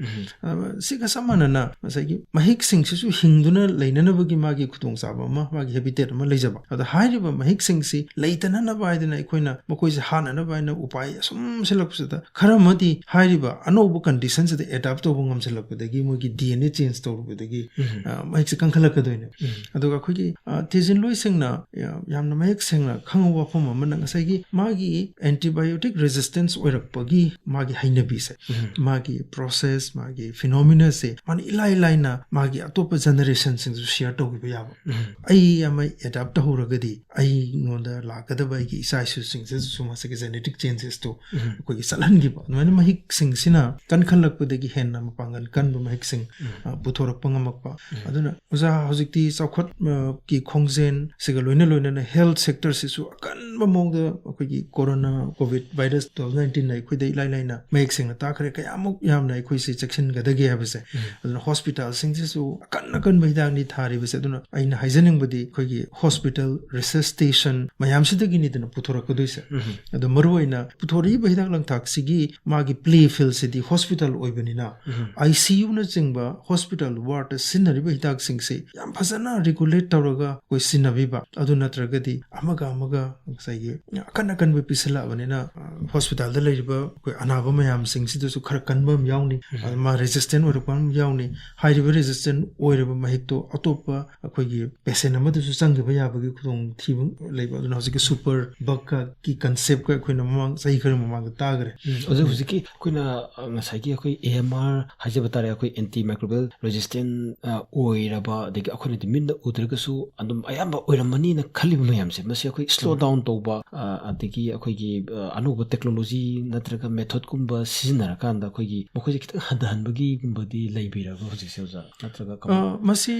ꯑ, ꯁꯤꯒ ꯆꯞ ꯃꯥꯟꯅꯅ ꯉꯁꯥꯏꯒꯤ ꯃꯍꯤꯛꯁꯤꯡꯁꯤꯁꯨ ꯍꯤꯡꯗꯨꯅ ꯂꯩꯅꯅꯕꯒꯤ ꯃꯥꯒꯤ ꯈꯨꯗꯣꯡꯆꯥꯕ ꯑꯃ, ꯃꯥꯒꯤ ꯍꯦꯕꯤꯇꯦꯠ ꯑꯃ ꯂꯩꯖꯕ꯫ ꯑꯗ ꯍꯥꯏꯔꯤꯕ ꯃꯍꯤꯛꯁꯤꯡꯁꯤ ꯂꯩꯇꯅꯅꯕ ꯍꯥꯏꯗꯅ ꯑꯩꯈꯣꯏꯅ ꯃꯈꯣꯏꯁꯦ ꯍꯥꯠꯅꯅꯕ ꯍꯥꯏꯅ ꯎꯄꯥꯏ ꯑꯁꯨꯝ ꯁꯤꯜꯂꯛꯄꯁꯤꯗ ꯈꯔ ꯑꯃꯗꯤ ꯍꯥꯏꯔꯤꯕ ꯑꯅꯧꯕ ꯀꯟꯗꯤꯁꯟꯁꯤꯗ ꯑꯦꯗꯥꯞ ꯇꯧꯕ ꯉꯝꯁꯤꯜꯂꯛꯄꯗꯒꯤ ꯃꯣꯏꯒꯤ ꯗꯤ ꯑꯦꯟ ꯑꯦ ꯆꯦꯟꯖ ꯇꯧꯔꯨꯕꯗꯒꯤ, ꯑ, ꯃꯍꯤꯛꯁꯦ ꯀꯟꯈꯠꯂꯛꯀꯗꯣꯏꯅꯦ꯫ ꯑꯗꯨꯒ ꯑꯩꯈꯣꯏꯒꯤ, ꯑ, ꯊꯤꯖꯤꯟꯂꯣꯏꯁꯤꯡꯅ ꯌꯥ-, ꯌꯥꯝꯅ ꯃꯌꯦꯛ ꯁꯦꯡꯅ ꯈꯪꯕ ꯋꯥꯐꯝ ꯑꯃꯅ ꯉꯁꯥꯏꯒꯤ ꯃꯥꯒꯤ antibiotic resistance ꯑꯣꯏꯔꯛꯄꯒꯤ ꯃꯥꯒꯤ ꯍꯩꯅꯕꯤꯁꯦ, ꯃꯥꯒꯤ ꯄ꯭ꯔꯣꯁꯦꯁ, ꯃꯥꯒꯤ ꯐꯤꯅꯣꯃꯤꯅꯥꯁꯦ ꯃꯥꯅ ꯏꯂꯥꯏ ꯂꯥꯏꯅ ꯃꯥꯒꯤ ꯑꯇꯣꯞꯄ ꯖꯦꯅꯦꯔꯦꯁꯟꯁꯤꯡꯗꯁꯨ ꯁꯤꯌꯔ ꯇꯧꯈꯤꯕ ꯌꯥꯕ꯫ ꯑꯩ ꯑꯃ ꯑꯦꯗꯥꯞ ꯇꯧꯍꯧꯔꯒꯗꯤ ꯑꯩꯉꯣꯟꯗ ꯂꯥꯛꯀꯗꯕ ꯑꯩꯒꯤ ꯏꯆꯥ ꯏꯁꯨꯁꯤꯡꯁꯤꯗꯁꯨ ꯃꯁꯤꯒꯤ ꯖꯦꯅꯦꯇꯤꯛ ꯆꯦꯟꯖꯦꯁꯇꯣ ꯑꯩꯈꯣꯏꯒꯤ ꯆꯠꯍꯟꯈꯤꯕ꯫ ꯑꯗꯨꯃꯥꯏꯅ ꯃꯍꯤꯛꯁꯤꯡꯁꯤꯅ ꯀꯟꯈꯠꯂꯛꯄꯗꯒꯤ ꯍꯦꯟꯅ ꯃꯄꯥꯡꯒꯜ ꯀꯟꯕ ꯃꯍꯤꯛꯁꯤꯡ, ꯑ, ꯄꯨꯊꯣꯔꯛꯄ ꯉꯝꯃꯛꯄ꯫ ꯑꯗꯨꯅ ꯑꯣꯖꯥ, ꯍꯧꯖꯤꯛꯇꯤ ꯆꯥꯎꯈꯠ, ꯑ, ꯀꯤ ꯈꯣꯡꯖꯦꯜ ꯁꯤꯒ ꯂꯣꯏꯅ ꯂꯣꯏꯅꯅ ꯍꯦꯜꯊ ꯁꯦꯛꯇꯔꯁꯤꯁꯨ ꯑꯀꯟꯕ ꯃꯑꯣꯡꯗ ꯑꯩꯈꯣꯏꯒꯤ corona COVID virus two thousand ꯅꯥꯏꯟꯇꯤꯟꯅ ꯑꯩꯈꯣꯏꯗ ꯏꯂꯥꯏ ꯂꯥꯏꯅ ꯃꯌꯦꯛ ꯁꯦꯡꯅ ꯇꯥꯛꯈ꯭ꯔꯦ, ꯀꯌꯥꯃꯨꯛ ꯌꯥꯝꯅ ꯑꯩꯈꯣꯏꯁꯦ ꯆꯦꯛꯁꯤꯟꯒꯗꯒꯦ ꯍꯥꯏꯕꯁꯦ꯫ ꯑꯗꯨꯅ ꯍꯣꯁꯄꯤꯇꯥꯜꯁꯤꯡꯁꯤꯁꯨ ꯑꯀꯟ ꯑꯀꯟꯕ ꯍꯤꯗꯥꯛꯅꯤ ꯊꯥꯔꯤꯕꯁꯦ꯫ ꯑꯗꯨꯅ ꯑꯩꯅ ꯍꯥꯏꯖꯅꯤꯡꯕꯗꯤ ꯑꯩꯈꯣꯏꯒꯤ ꯍꯣꯁꯄꯤꯇꯥꯜ ꯔꯤꯁꯔꯁ ꯁ꯭ꯇꯦꯁꯟ ꯃꯌꯥꯝꯁꯤꯗꯒꯤꯅꯤꯗꯅ ꯄꯨꯊꯣꯔꯛꯀꯗꯣꯏꯁꯦ꯫ ꯑꯗꯣ ꯃꯔꯨꯑꯣꯏꯅ ꯄꯨꯊꯣꯔꯛꯏꯕ ꯍꯤꯗꯥꯛ ꯂꯥꯡꯊꯛꯁꯤꯒꯤ ꯃꯥꯒꯤ ꯄ꯭ꯂꯦ ꯐꯤꯜꯁꯤꯗꯤ ꯍꯣꯁꯄꯤꯇꯥꯜ ꯑꯣꯏꯕꯅꯤꯅ, ꯑꯥꯏ ꯁꯤ ꯌꯨꯅꯆꯤꯡꯕ ꯍꯣꯁꯄꯤꯇꯥꯜ ꯋꯥꯔꯗꯇ ꯁꯤꯖꯤꯟꯅꯔꯤꯕ ꯍꯤꯗꯥꯛꯁꯤꯡꯁꯤ ꯌꯥꯝ ꯐꯖꯅ ꯔꯤꯒꯨꯂꯦꯠ ꯇꯧꯔꯒ ꯑꯩꯈꯣꯏ ꯁꯤꯖꯤꯟꯅꯕꯤꯕ꯫ ꯑꯗꯨ ꯅꯠꯇ꯭ꯔꯒꯗꯤ ꯑꯃꯒ ꯑꯃꯒ ꯉꯁꯥꯏꯒꯤ ꯑꯀꯟ ꯑꯀꯟꯕ ꯄꯤꯁꯤꯜꯂꯛꯑꯕꯅꯤꯅ, ꯑ, ꯍꯣꯁꯄꯤꯇꯥꯜꯗ ꯂꯩꯔꯤꯕ ꯑꯩꯈꯣꯏ ꯑꯅꯥꯕ ꯃꯌꯥꯝꯁꯤꯡꯁꯤꯗꯁꯨ ꯈꯔ ꯀꯟꯕ ꯑꯃ ꯌꯥꯎꯅꯤ꯫ ꯑꯗꯨ ꯃꯥ ꯔꯦꯖꯤꯁꯇꯦꯟ ꯑꯣꯏꯔꯛꯄ ꯑꯃ ꯌꯥꯎꯅꯤ꯫ ꯍꯥꯏꯔꯤꯕ ꯔꯦꯖꯤꯁꯇꯦꯟ ꯑꯣꯏꯔꯕ ꯃꯍꯤꯛꯇꯣ ꯑꯇꯣꯞꯄ ꯑꯩꯈꯣꯏꯒꯤ ꯄꯦꯁꯦꯟ ꯑꯃꯗꯁꯨ ꯆꯪꯈꯤꯕ ꯌꯥꯕꯒꯤ ꯈꯨꯗꯣꯡꯊꯤꯕ ꯂꯩꯕ꯫ ꯑꯗꯨꯅ ꯍꯧꯖꯤꯛꯀꯤ ꯁꯨꯄꯔ ꯕꯛꯀꯤ ꯀꯟꯁꯦꯞꯀ ꯑꯩꯈꯣꯏꯅ ꯃꯃꯥꯡ ꯆꯍꯤ ꯈꯔ ꯃꯃꯥꯡꯗ ꯇꯥꯈ꯭ꯔꯦ꯫ ꯑꯗꯨ ꯍꯧꯖꯤꯛꯀꯤ ꯑꯩꯈꯣꯏꯅ, ꯑ, ꯉꯁꯥꯏꯒꯤ ꯑꯩꯈꯣꯏ ꯑꯦ ꯑꯦꯝ ꯑꯥꯔ ꯍꯥꯏꯖꯕ ꯇꯥꯔꯦ, ꯑꯩꯈꯣꯏ ꯑꯦꯟꯇꯤ ꯃꯥꯏꯀ꯭ꯔꯣꯕꯤꯌꯦꯜ ꯔꯦꯖꯤꯁꯇꯦꯟ, ꯑ, ꯑꯣꯏꯔꯕ, ꯑꯗꯒꯤ ꯑꯩꯈꯣꯏꯅꯗꯤ ꯃꯤꯠꯅ ꯎꯗ꯭ꯔꯒꯁꯨ ꯑꯗꯨꯝ ꯑꯌꯥꯝꯕ ꯑꯣꯏꯔꯝꯃꯅꯤꯅ ꯈꯜꯂꯤꯕ ꯃꯌꯥꯝꯁꯦ, ꯃꯁꯤ ꯑꯩꯈꯣꯏ ꯁ꯭ꯂꯣ ꯗꯥꯎꯟ ꯇꯧꯕ, ꯑ, ꯑꯗꯒꯤ ꯑꯩꯈꯣꯏꯒꯤ, ꯑ, ꯑꯅꯧꯕ ꯇꯦꯛꯅꯣꯂꯣꯖꯤ ꯅꯠꯇ꯭ꯔꯒ ꯃꯦꯊꯣꯗꯀꯨꯝꯕ ꯁꯤꯖꯤꯟꯅꯔꯀꯥꯟꯗ ꯑꯩꯈꯣꯏꯒꯤ ꯃꯈꯣꯏꯁꯦ ꯈꯤꯇꯪ ꯍꯟꯊꯍꯟꯕꯒꯤꯒꯨꯝꯕꯗꯤ ꯂꯩꯕꯤꯔꯕ ꯍꯧꯖꯤꯛꯁꯦ ꯑꯣꯖꯥ, ꯅꯠꯇ꯭ꯔꯒ ꯀꯃꯥꯏ- ꯑ, ꯃꯁꯤ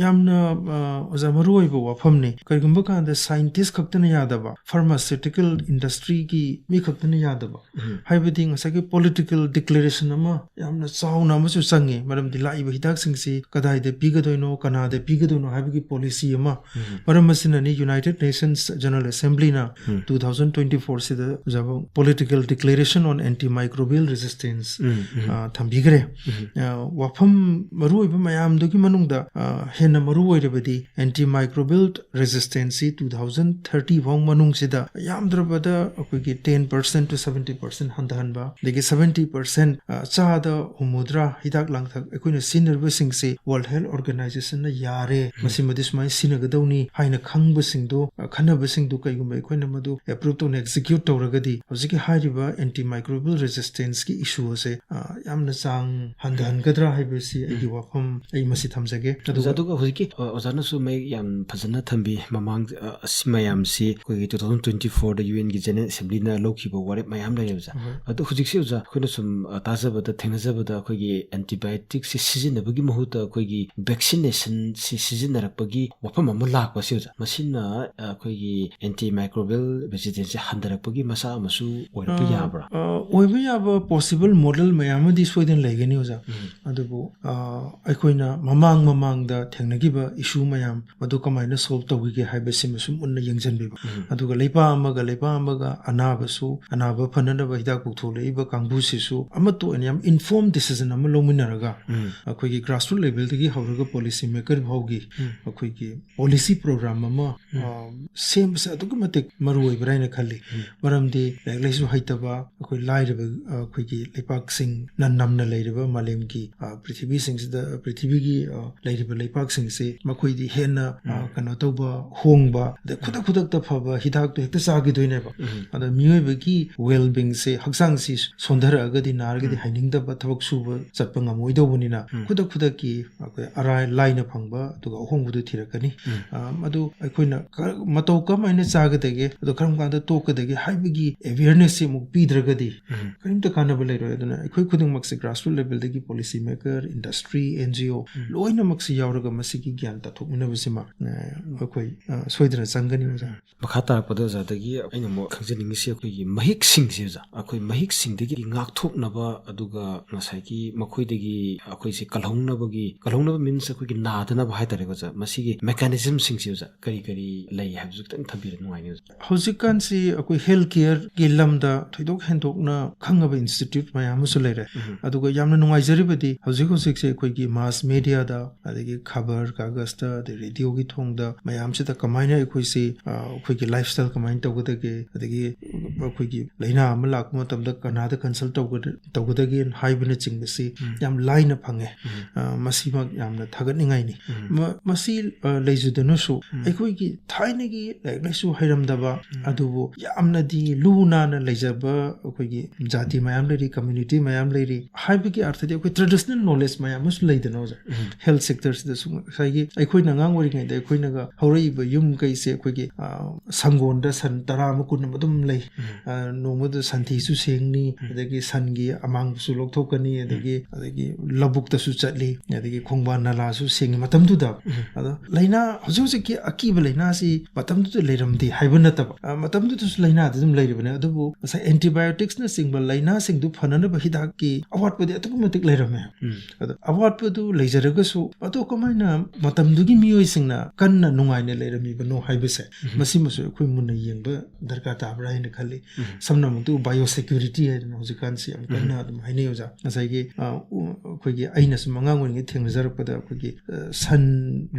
ꯌꯥꯝꯅ, ꯑ, ꯑꯣꯖꯥ, ꯃꯔꯨꯑꯣꯏꯕ ꯋꯥꯐꯝꯅꯤ꯫ ꯀꯔꯤꯒꯨꯝꯕ ꯀꯥꯟꯗ scientist ꯈꯛꯇꯅ ꯌꯥꯗꯕ, pharmaceutical industryꯒꯤ ꯃꯤ ꯈꯛꯇꯅ ꯌꯥꯗꯕ, ꯎꯝ꯫ ꯍꯥꯏꯕꯗꯤ ꯉꯁꯥꯏꯒꯤ political declaration ꯑꯃ ꯌꯥꯝꯅ ꯆꯥꯎꯅ ꯑꯃꯁꯨ ꯆꯪꯉꯤ꯫ ꯃꯔꯝꯗꯤ ꯂꯥꯛꯏꯕ ꯍꯤꯗꯥꯛꯁꯤꯡꯁꯤ ꯀꯗꯥꯏꯗ ꯄꯤꯒꯗꯣꯏꯅꯣ, ꯀꯅꯥꯗ ꯄꯤꯒꯗꯣꯏꯅꯣ ꯍꯥꯏꯕꯒꯤ policy ꯑꯃ꯫ ꯎꯝ꯫ ꯃꯔꯝ ꯑꯁꯤꯅꯅꯤ United Nations General Assemblyꯅ ꯎꯝ꯫ two thousand twenty fourꯁꯤꯗ ꯑꯣꯖꯥ, political declaration on antimicrobial resistance, ꯎꯝ, ꯎꯝ꯫ ꯑ, ꯊꯝꯕꯤꯈ꯭ꯔꯦ꯫ ꯎꯝ꯫ ꯑ, ꯋꯥꯐꯝ ꯃꯔꯨꯑꯣꯏꯕ ꯃꯌꯥꯝꯗꯨꯒꯤ ꯃꯅꯨꯡꯗ, ꯑ, ꯍꯦꯟꯅ ꯃꯔꯨꯑꯣꯏꯔꯕꯗꯤ antimicrobial resistanceꯁꯤ two thousand thirty ꯐꯥꯎ ꯃꯅꯨꯡꯁꯤꯗ ꯌꯥꯝꯗ꯭ꯔꯕꯗ ꯑꯩꯈꯣꯏꯒꯤ ten percent to seventy percent ꯍꯟꯊꯍꯟꯕ, ꯑꯗꯒꯤ seventy percent, ꯑ, ꯆꯥꯗ ꯍꯨꯝꯐꯨꯇꯔꯥ ꯍꯤꯗꯥꯛ ꯂꯥꯡꯊꯛ ꯑꯩꯈꯣꯏꯅ ꯁꯤꯖꯤꯟꯅꯔꯤꯕꯁꯤꯡꯁꯤ World Health Organizationꯅ ꯌꯥꯔꯦ, ꯎꯝ꯫ ꯃꯁꯤꯃꯗꯤ ꯁꯨꯃꯥꯏꯅ ꯁꯤꯖꯤꯟꯅꯒꯗꯧꯅꯤ ꯍꯥꯏꯅ ꯈꯪꯕꯁꯤꯡꯗꯣ, ꯑ, ꯈꯟꯅꯕꯁꯤꯡꯗꯣ ꯀꯩꯒꯨꯝꯕ ꯑꯩꯈꯣꯏꯅ ꯃꯗꯨ approve ꯇꯧꯅ execute ꯇꯧꯔꯒꯗꯤ ꯍꯧꯖꯤꯛꯀꯤ ꯍꯥꯏꯔꯤꯕ antimicrobial resistanceꯀꯤ issue ꯑꯁꯦ, ꯑ, ꯌꯥꯝꯅ ꯆꯥꯡ ꯍꯟꯊꯍꯟꯒꯗ꯭ꯔꯥ ꯍꯥꯏꯕꯁꯤ ꯑꯩꯒꯤ ꯎꯝ꯫ ꯋꯥꯐꯝ ꯑꯩ ꯃꯁꯤ ꯊꯝꯖꯒꯦ꯫ ꯑꯣꯖꯥ, ꯑꯗꯨꯒ ꯑꯗꯨꯒ ꯍꯧꯖꯤꯛꯀꯤ, ꯑ, ꯑꯣꯖꯥꯅꯁꯨ ꯃꯌꯦꯛ ꯌꯥꯝ ꯐꯖꯅ ꯊꯝꯕꯤ꯫ ꯃꯃꯥꯡ, ꯑ, ꯑꯁꯤ ꯃꯌꯥꯝꯁꯤ ꯑꯩꯈꯣꯏꯒꯤ two thousand twenty fourꯗ UNꯒꯤ General Assemblyꯅ ꯂꯧꯈꯤꯕ ꯋꯥꯔꯦꯞ ꯃꯌꯥꯝ ꯂꯩꯔꯦ ꯑꯣꯖꯥ꯫ ꯍꯣꯏ꯫ ꯑꯗꯣ ꯍꯧꯖꯤꯛꯁꯦ ꯑꯣꯖꯥ, ꯑꯩꯈꯣꯏꯅ ꯁꯨꯝ, ꯑ, ꯇꯥꯖꯕꯗ, ꯊꯦꯡꯅꯖꯕꯗ ꯑꯩꯈꯣꯏꯒꯤ antibioticꯁꯦ ꯁꯤꯖꯤꯟꯅꯕꯒꯤ ꯃꯍꯨꯠꯇ ꯑꯩꯈꯣꯏꯒꯤ vaccinationꯁꯦ ꯁꯤꯖꯤꯟꯅꯔꯛꯄꯒꯤ ꯋꯥꯐꯝ ꯑꯃ ꯂꯥꯛꯄꯁꯦ ꯑꯣꯖꯥ, ꯃꯁꯤꯅ, ꯑ, ꯑꯩꯈꯣꯏꯒꯤ antimicrobial resistanceꯁꯦ ꯍꯟꯊꯔꯛꯄꯒꯤ ꯃꯆꯥꯛ ꯑꯃꯁꯨ ꯑꯣꯏꯔꯛꯄ ꯑ, ꯌꯥꯕ꯭ꯔꯥ? ꯑ, ꯑꯣꯏꯕ ꯌꯥꯕ possible model ꯃꯌꯥꯝ ꯑꯃꯗꯤ ꯁꯣꯏꯗꯅ ꯂꯩꯒꯅꯤ ꯑꯣꯖꯥ꯫ ꯎꯝ꯫ ꯑꯗꯨꯕꯨ, ꯑ, ꯑꯩꯈꯣꯏꯅ ꯃꯃꯥꯡ ꯃꯃꯥꯡꯗ ꯊꯦꯡꯅꯈꯤꯕ issue ꯃꯌꯥꯝ ꯃꯗꯨ ꯀꯃꯥꯏꯅ solve ꯇꯧꯈꯤꯒꯦ ꯍꯥꯏꯕꯁꯤꯃꯁꯨ ꯃꯨꯟꯅ ꯌꯦꯡꯁꯤꯟꯕꯤꯕ꯫ ꯎꯝ꯫ ꯑꯗꯨꯒ ꯂꯩꯕꯥꯛ ꯑꯃꯒ ꯂꯩꯕꯥꯛ ꯑꯃꯒ ꯑꯅꯥꯕꯁꯨ, ꯑꯅꯥꯕ ꯐꯅꯅꯕ ꯍꯤꯗꯥꯛ ꯄꯨꯊꯣꯛꯂꯛꯏꯕ ꯀꯥꯡꯕꯨꯁꯤꯁꯨ ꯑꯃꯠꯇ ꯑꯣꯏꯅ ꯌꯥꯝ informed decision ꯑꯃ ꯂꯧꯃꯤꯟꯅꯔꯒ, ꯎꯝ꯫ ꯑꯩꯈꯣꯏꯒꯤ grassroots levelꯗꯒꯤ ꯍꯧꯔꯒ policy maker ꯐꯥꯎꯒꯤ ꯎꯝ꯫ ꯑꯩꯈꯣꯏꯒꯤ policy program ꯑꯃ, ꯎꯝ꯫ ꯑ, ꯁꯦꯝꯕꯁꯦ ꯑꯗꯨꯛꯀꯤ ꯃꯇꯤꯛ ꯃꯔꯨ ꯑꯣꯏꯕ꯭ꯔꯥ ꯍꯥꯏꯅ ꯈꯜꯂꯤ꯫ ꯎꯝ꯫ ꯃꯔꯝꯗꯤ ꯂꯥꯏꯔꯤꯛ ꯂꯥꯏꯁꯨ ꯍꯩꯇꯕ ꯑꯩꯈꯣꯏ ꯂꯥꯏꯔꯕ, ꯑ, ꯑꯩꯈꯣꯏꯒꯤ ꯂꯩꯄꯥꯛꯁꯤꯡꯅ ꯅꯝꯅ ꯂꯩꯔꯤꯕ ꯃꯥꯂꯦꯝꯒꯤ, ꯑ, ꯄ꯭ꯔꯤꯊꯤꯕꯤꯁꯤꯡꯁꯤꯗ, ꯄ꯭ꯔꯤꯊꯤꯕꯤꯒꯤ, ꯑ, ꯂꯩꯔꯤꯕ ꯂꯩꯄꯥꯛꯁꯤꯡꯁꯤ ꯃꯈꯣꯏꯗꯤ ꯍꯦꯟꯅ, ꯑ, ꯎꯝ꯫ ꯀꯩꯅꯣ ꯇꯧꯕ, ꯍꯣꯡꯕ, ꯑꯗꯩ ꯈꯨꯗꯛ ꯈꯨꯗꯛꯇ ꯐꯕ ꯍꯤꯗꯥꯛꯇꯣ ꯍꯦꯛꯇ ꯆꯥꯈꯤꯗꯣꯏꯅꯦꯕ꯫ ꯎꯝ꯫ ꯑꯗ ꯃꯤꯑꯣꯏꯕꯒꯤ well beingꯁꯦ, ꯍꯛꯆꯥꯡꯁꯤ ꯁꯣꯟꯊꯔꯛꯑꯒꯗꯤ, ꯅꯥꯔꯒꯗꯤ ꯎꯝ꯫ ꯍꯥꯏꯅꯤꯡꯗꯕ, ꯊꯕꯛ ꯁꯨꯕ ꯆꯠꯄ ꯉꯝꯃꯣꯏꯗꯧꯕꯅꯤꯅ ꯎꯝ꯫ ꯈꯨꯗꯛ ꯈꯨꯗꯛꯀꯤ ꯑꯩꯈꯣꯏ ꯑꯔꯥꯏ ꯂꯥꯏꯅ ꯐꯪꯕ ꯑꯗꯨꯒ ꯑꯍꯣꯡꯕꯗꯨ ꯊꯤꯔꯛꯀꯅꯤ꯫ ꯎꯝ꯫ ꯑ, ꯑꯗꯨ ꯑꯩꯈꯣꯏꯅ ꯀ-, ꯃꯇꯧ ꯀꯔꯝꯍꯥꯏꯅ ꯆꯥꯒꯗꯒꯦ, ꯑꯗꯣ ꯀꯔꯝ ꯀꯥꯟꯗ ꯇꯣꯛꯀꯗꯒꯦ ꯍꯥꯏꯕꯒꯤ awarenessꯁꯤ ꯑꯃꯨꯛ ꯄꯤꯗ꯭ꯔꯒꯗꯤ ꯎꯝ꯫ ꯀꯔꯤꯝꯇ ꯀꯥꯟꯅꯕ ꯂꯩꯔꯣꯏ꯫ ꯑꯗꯨꯅ ꯑꯩꯈꯣꯏ ꯈꯨꯗꯤꯡꯃꯛꯁꯦ grassroots levelꯗꯒꯤ policy maker, industry, N G O, ꯎꯝ꯫ ꯂꯣꯏꯅꯃꯛꯁꯤ ꯌꯥꯎꯔꯒ ꯃꯁꯤꯒꯤ ꯒ꯭ꯌꯥꯟ ꯇꯥꯊꯣꯛꯃꯤꯟꯅꯕꯁꯤꯃ, ꯑ, ꯑꯩꯈꯣꯏ, ꯑ, ꯁꯣꯏꯗꯅ ꯆꯪꯒꯅꯤ, ꯑꯣꯖꯥ꯫ ꯃꯈꯥ ꯇꯥꯔꯛꯄꯗ ꯑꯣꯖꯥꯗꯒꯤ ꯑꯩꯅ ꯑꯃꯨꯛ ꯈꯪꯖꯅꯤꯡꯉꯤꯁꯤ ꯑꯩꯈꯣꯏꯒꯤ ꯃꯍꯤꯛꯁꯤꯡꯁꯦ, ꯑꯣꯖꯥ, ꯑꯩꯈꯣꯏ ꯃꯍꯤꯛꯁꯤꯡꯗꯒꯤ ꯉꯥꯛꯊꯣꯛꯅꯕ, ꯑꯗꯨꯒ ꯉꯁꯥꯏꯒꯤ ꯃꯈꯣꯏꯗꯒꯤ ꯑꯩꯈꯣꯏꯁꯦ ꯀꯜꯍꯧꯅꯕꯒꯤ, ꯀꯜꯍꯧꯅꯕ means ꯑꯩꯈꯣꯏꯒꯤ ꯅꯥꯗꯅꯕ ꯍꯥꯏꯇꯥꯔꯦꯀꯣ, ꯑꯣꯖꯥ, ꯃꯁꯤꯒꯤ mechanismꯁꯤꯡꯁꯦ, ꯑꯣꯖꯥ, ꯀꯔꯤ ꯀꯔꯤ ꯂꯩ ꯍꯥꯏꯕꯁꯨ ꯈꯤꯇꯪ ꯊꯝꯕꯤꯔꯗꯤ ꯅꯨꯡꯉꯥꯏꯅꯤ, ꯑꯣꯖꯥ꯫ ꯍꯧꯖꯤꯛꯀꯥꯟꯁꯤ ꯑꯩꯈꯣꯏ health careꯒꯤ ꯂꯝꯗ ꯊꯣꯏꯗꯣꯛ ꯍꯦꯟꯗꯣꯛꯅ ꯈꯪꯉꯕ institute ꯃꯌꯥꯝ ꯑꯃꯁꯨ ꯂꯩꯔꯦ꯫ ꯎꯝ꯫ ꯑꯗꯨꯒ ꯌꯥꯝꯅ ꯅꯨꯡꯉꯥꯏꯖꯔꯤꯕꯗꯤ ꯍꯧꯖꯤꯛ ꯍꯧꯖꯤꯛꯁꯦ ꯑꯩꯈꯣꯏꯒꯤ mass mediaꯗ, ꯑꯗꯒꯤ ꯈꯕꯔ ꯀꯥꯒꯖꯇ, ꯑꯗꯩ radioꯒꯤ ꯊꯣꯡꯗ ꯃꯌꯥꯝꯁꯤꯗ ꯀꯃꯥꯏꯅ ꯑꯩꯈꯣꯏꯁꯤ, ꯑ, ꯑꯩꯈꯣꯏꯒꯤ lifestyle ꯀꯃꯥꯏꯅ ꯇꯧꯒꯗꯒꯦ, ꯑꯗꯒꯤ ꯑꯩꯈꯣꯏꯒꯤ ꯂꯥꯏꯅꯥ ꯑꯃ ꯂꯥꯛꯄ ꯃꯇꯝꯗ ꯀꯅꯥꯗ consult ꯇꯧꯒꯗ-, ꯇꯧꯒꯗꯒꯦ ꯍꯥꯏꯕꯅꯆꯤꯡꯕꯁꯤ ꯎꯝ꯫ ꯌꯥꯝ ꯂꯥꯏꯅ ꯐꯪꯉꯦ꯫ ꯎꯝ꯫ ꯑ, ꯃꯁꯤꯃꯛ ꯌꯥꯝꯅ ꯊꯥꯒꯠꯅꯤꯡꯉꯥꯏꯅꯤ꯫ ꯎꯝ꯫ ꯃ-, ꯃꯁꯤ, ꯑ, ꯂꯩꯖꯗꯨꯅꯁꯨ ꯎꯝ꯫ ꯑꯩꯈꯣꯏꯒꯤ ꯊꯥꯏꯅꯒꯤ ꯂꯥꯏꯔꯤꯛ ꯂꯥꯏꯁꯨ ꯍꯩꯔꯝꯗꯕ, ꯎꯝ꯫ ꯑꯗꯨꯕꯨ ꯌꯥꯝꯅꯗꯤ ꯂꯨ ꯅꯥꯟꯅ ꯂꯩꯖꯕ ꯑꯩꯈꯣꯏꯒꯤ ꯖꯥꯇꯤ ꯃꯌꯥꯝ ꯂꯩꯔꯤ, community ꯃꯌꯥꯝ ꯂꯩꯔꯤ ꯍꯥꯏꯕꯒꯤ ꯑꯥꯔꯊꯗꯤ ꯑꯩꯈꯣꯏ traditional knowledge ꯃꯌꯥꯝ ꯑꯃꯁꯨ ꯂꯩꯗꯅ, ꯑꯣꯖꯥ꯫ ꯎꯝ꯫ Health sectorꯁꯤꯗꯁꯨ ꯉꯁꯥꯏꯒꯤ ꯑꯩꯈꯣꯏꯅ ꯑꯉꯥꯡ ꯑꯣꯏꯔꯤꯉꯩꯗ ꯑꯩꯈꯣꯏꯅꯒ ꯍꯧꯔꯛꯏꯕ ꯌꯨꯝ ꯀꯩꯁꯦ ꯑꯩꯈꯣꯏꯒꯤ, ꯑ, ꯁꯪꯒꯣꯟꯗ ꯁꯟ ꯇꯔꯥ ꯑꯃ, ꯀꯨꯟ ꯑꯃ ꯑꯗꯨꯝ ꯂꯩ꯫ ꯎꯝ꯫ ꯑ, ꯅꯣꯡꯃꯗ ꯁꯟꯊꯤꯁꯨ ꯁꯦꯡꯅꯤ, ꯎꯝ꯫ ꯑꯗꯒꯤ ꯁꯟꯒꯤ ꯑꯃꯥꯡꯕꯁꯨ ꯂꯧꯊꯣꯛꯀꯅꯤ, ꯑꯗꯒꯤ, ꯎꯝ꯫ ꯑꯗꯒꯤ ꯂꯧꯕꯨꯛꯇꯁꯨ ꯆꯠꯂꯤ, ꯑꯗꯒꯤ ꯈꯣꯡꯕꯥꯟ ꯅꯂꯥꯁꯨ ꯁꯦꯡꯉꯤ ꯃꯇꯝꯗꯨꯗ꯫ ꯎꯝ꯫ ꯑꯗꯣ ꯂꯥꯏꯅꯥ, ꯍꯧꯖꯤꯛ ꯍꯧꯖꯤꯛꯀꯤ ꯑꯀꯤꯕ ꯂꯥꯏꯅꯥꯁꯤ ꯃꯇꯝꯗꯨꯗ ꯂꯩꯔꯝꯗꯦ ꯍꯥꯏꯕ ꯅꯠꯇꯕ, ꯑ, ꯃꯇꯝꯗꯨꯗꯁꯨ ꯂꯥꯏꯅꯥꯗꯤ ꯑꯗꯨꯝ ꯂꯩꯔꯤꯕꯅꯤ, ꯑꯗꯨꯕꯨ ꯉꯁꯥꯏ antibioticsꯅꯆꯤꯡꯕ ꯂꯥꯏꯅꯥꯁꯤꯡꯗꯨ ꯐꯅꯅꯕ ꯍꯤꯗꯥꯛꯀꯤ ꯑꯋꯥꯠꯄꯗꯤ ꯑꯗꯨꯛꯀꯤ ꯃꯇꯤꯛ ꯂꯩꯔꯝꯃꯦ꯫ ꯎꯝ꯫ ꯑꯗꯣ ꯑꯋꯥꯠꯄꯗꯨ ꯂꯩꯖꯔꯒꯁꯨ ꯃꯗꯨ ꯀꯃꯥꯏꯅ ꯃꯇꯝꯗꯨꯒꯤ ꯃꯤꯑꯣꯏꯁꯤꯡꯅ ꯀꯟꯅ ꯅꯨꯡꯉꯥꯏꯅ ꯂꯩꯔꯝꯃꯤꯕꯅꯣ ꯍꯥꯏꯕꯁꯦ, ꯎꯝ꯫ ꯃꯁꯤꯃꯁꯨ ꯑꯩꯈꯣꯏ ꯃꯨꯟꯅ ꯌꯦꯡꯕ ꯗꯔꯀꯥꯔ ꯇꯥꯕ꯭ꯔꯥ ꯍꯥꯏꯅ ꯈꯜꯂꯤ꯫ ꯎꯝ꯫ ꯁꯝꯅꯃꯛꯇꯕꯨ biosecurity ꯍꯥꯏꯗꯅ ꯍꯧꯖꯤꯛꯀꯥꯟꯁꯤ ꯌꯥꯝ ꯀꯟꯅ ꯎꯝ꯫ ꯑꯗꯨꯝ ꯍꯥꯏꯅꯩ, ꯑꯣꯖꯥ꯫ ꯉꯁꯥꯏꯒꯤ, ꯑ, ꯎ-, ꯑꯩꯈꯣꯏꯒꯤ, ꯑꯩꯅ ꯁꯨꯝ ꯑꯉꯥꯡ ꯑꯣꯏꯔꯤꯉꯩ ꯊꯦꯡꯅꯖꯔꯛꯄꯗ ꯑꯩꯈꯣꯏꯒꯤ, ꯑ, ꯁꯟ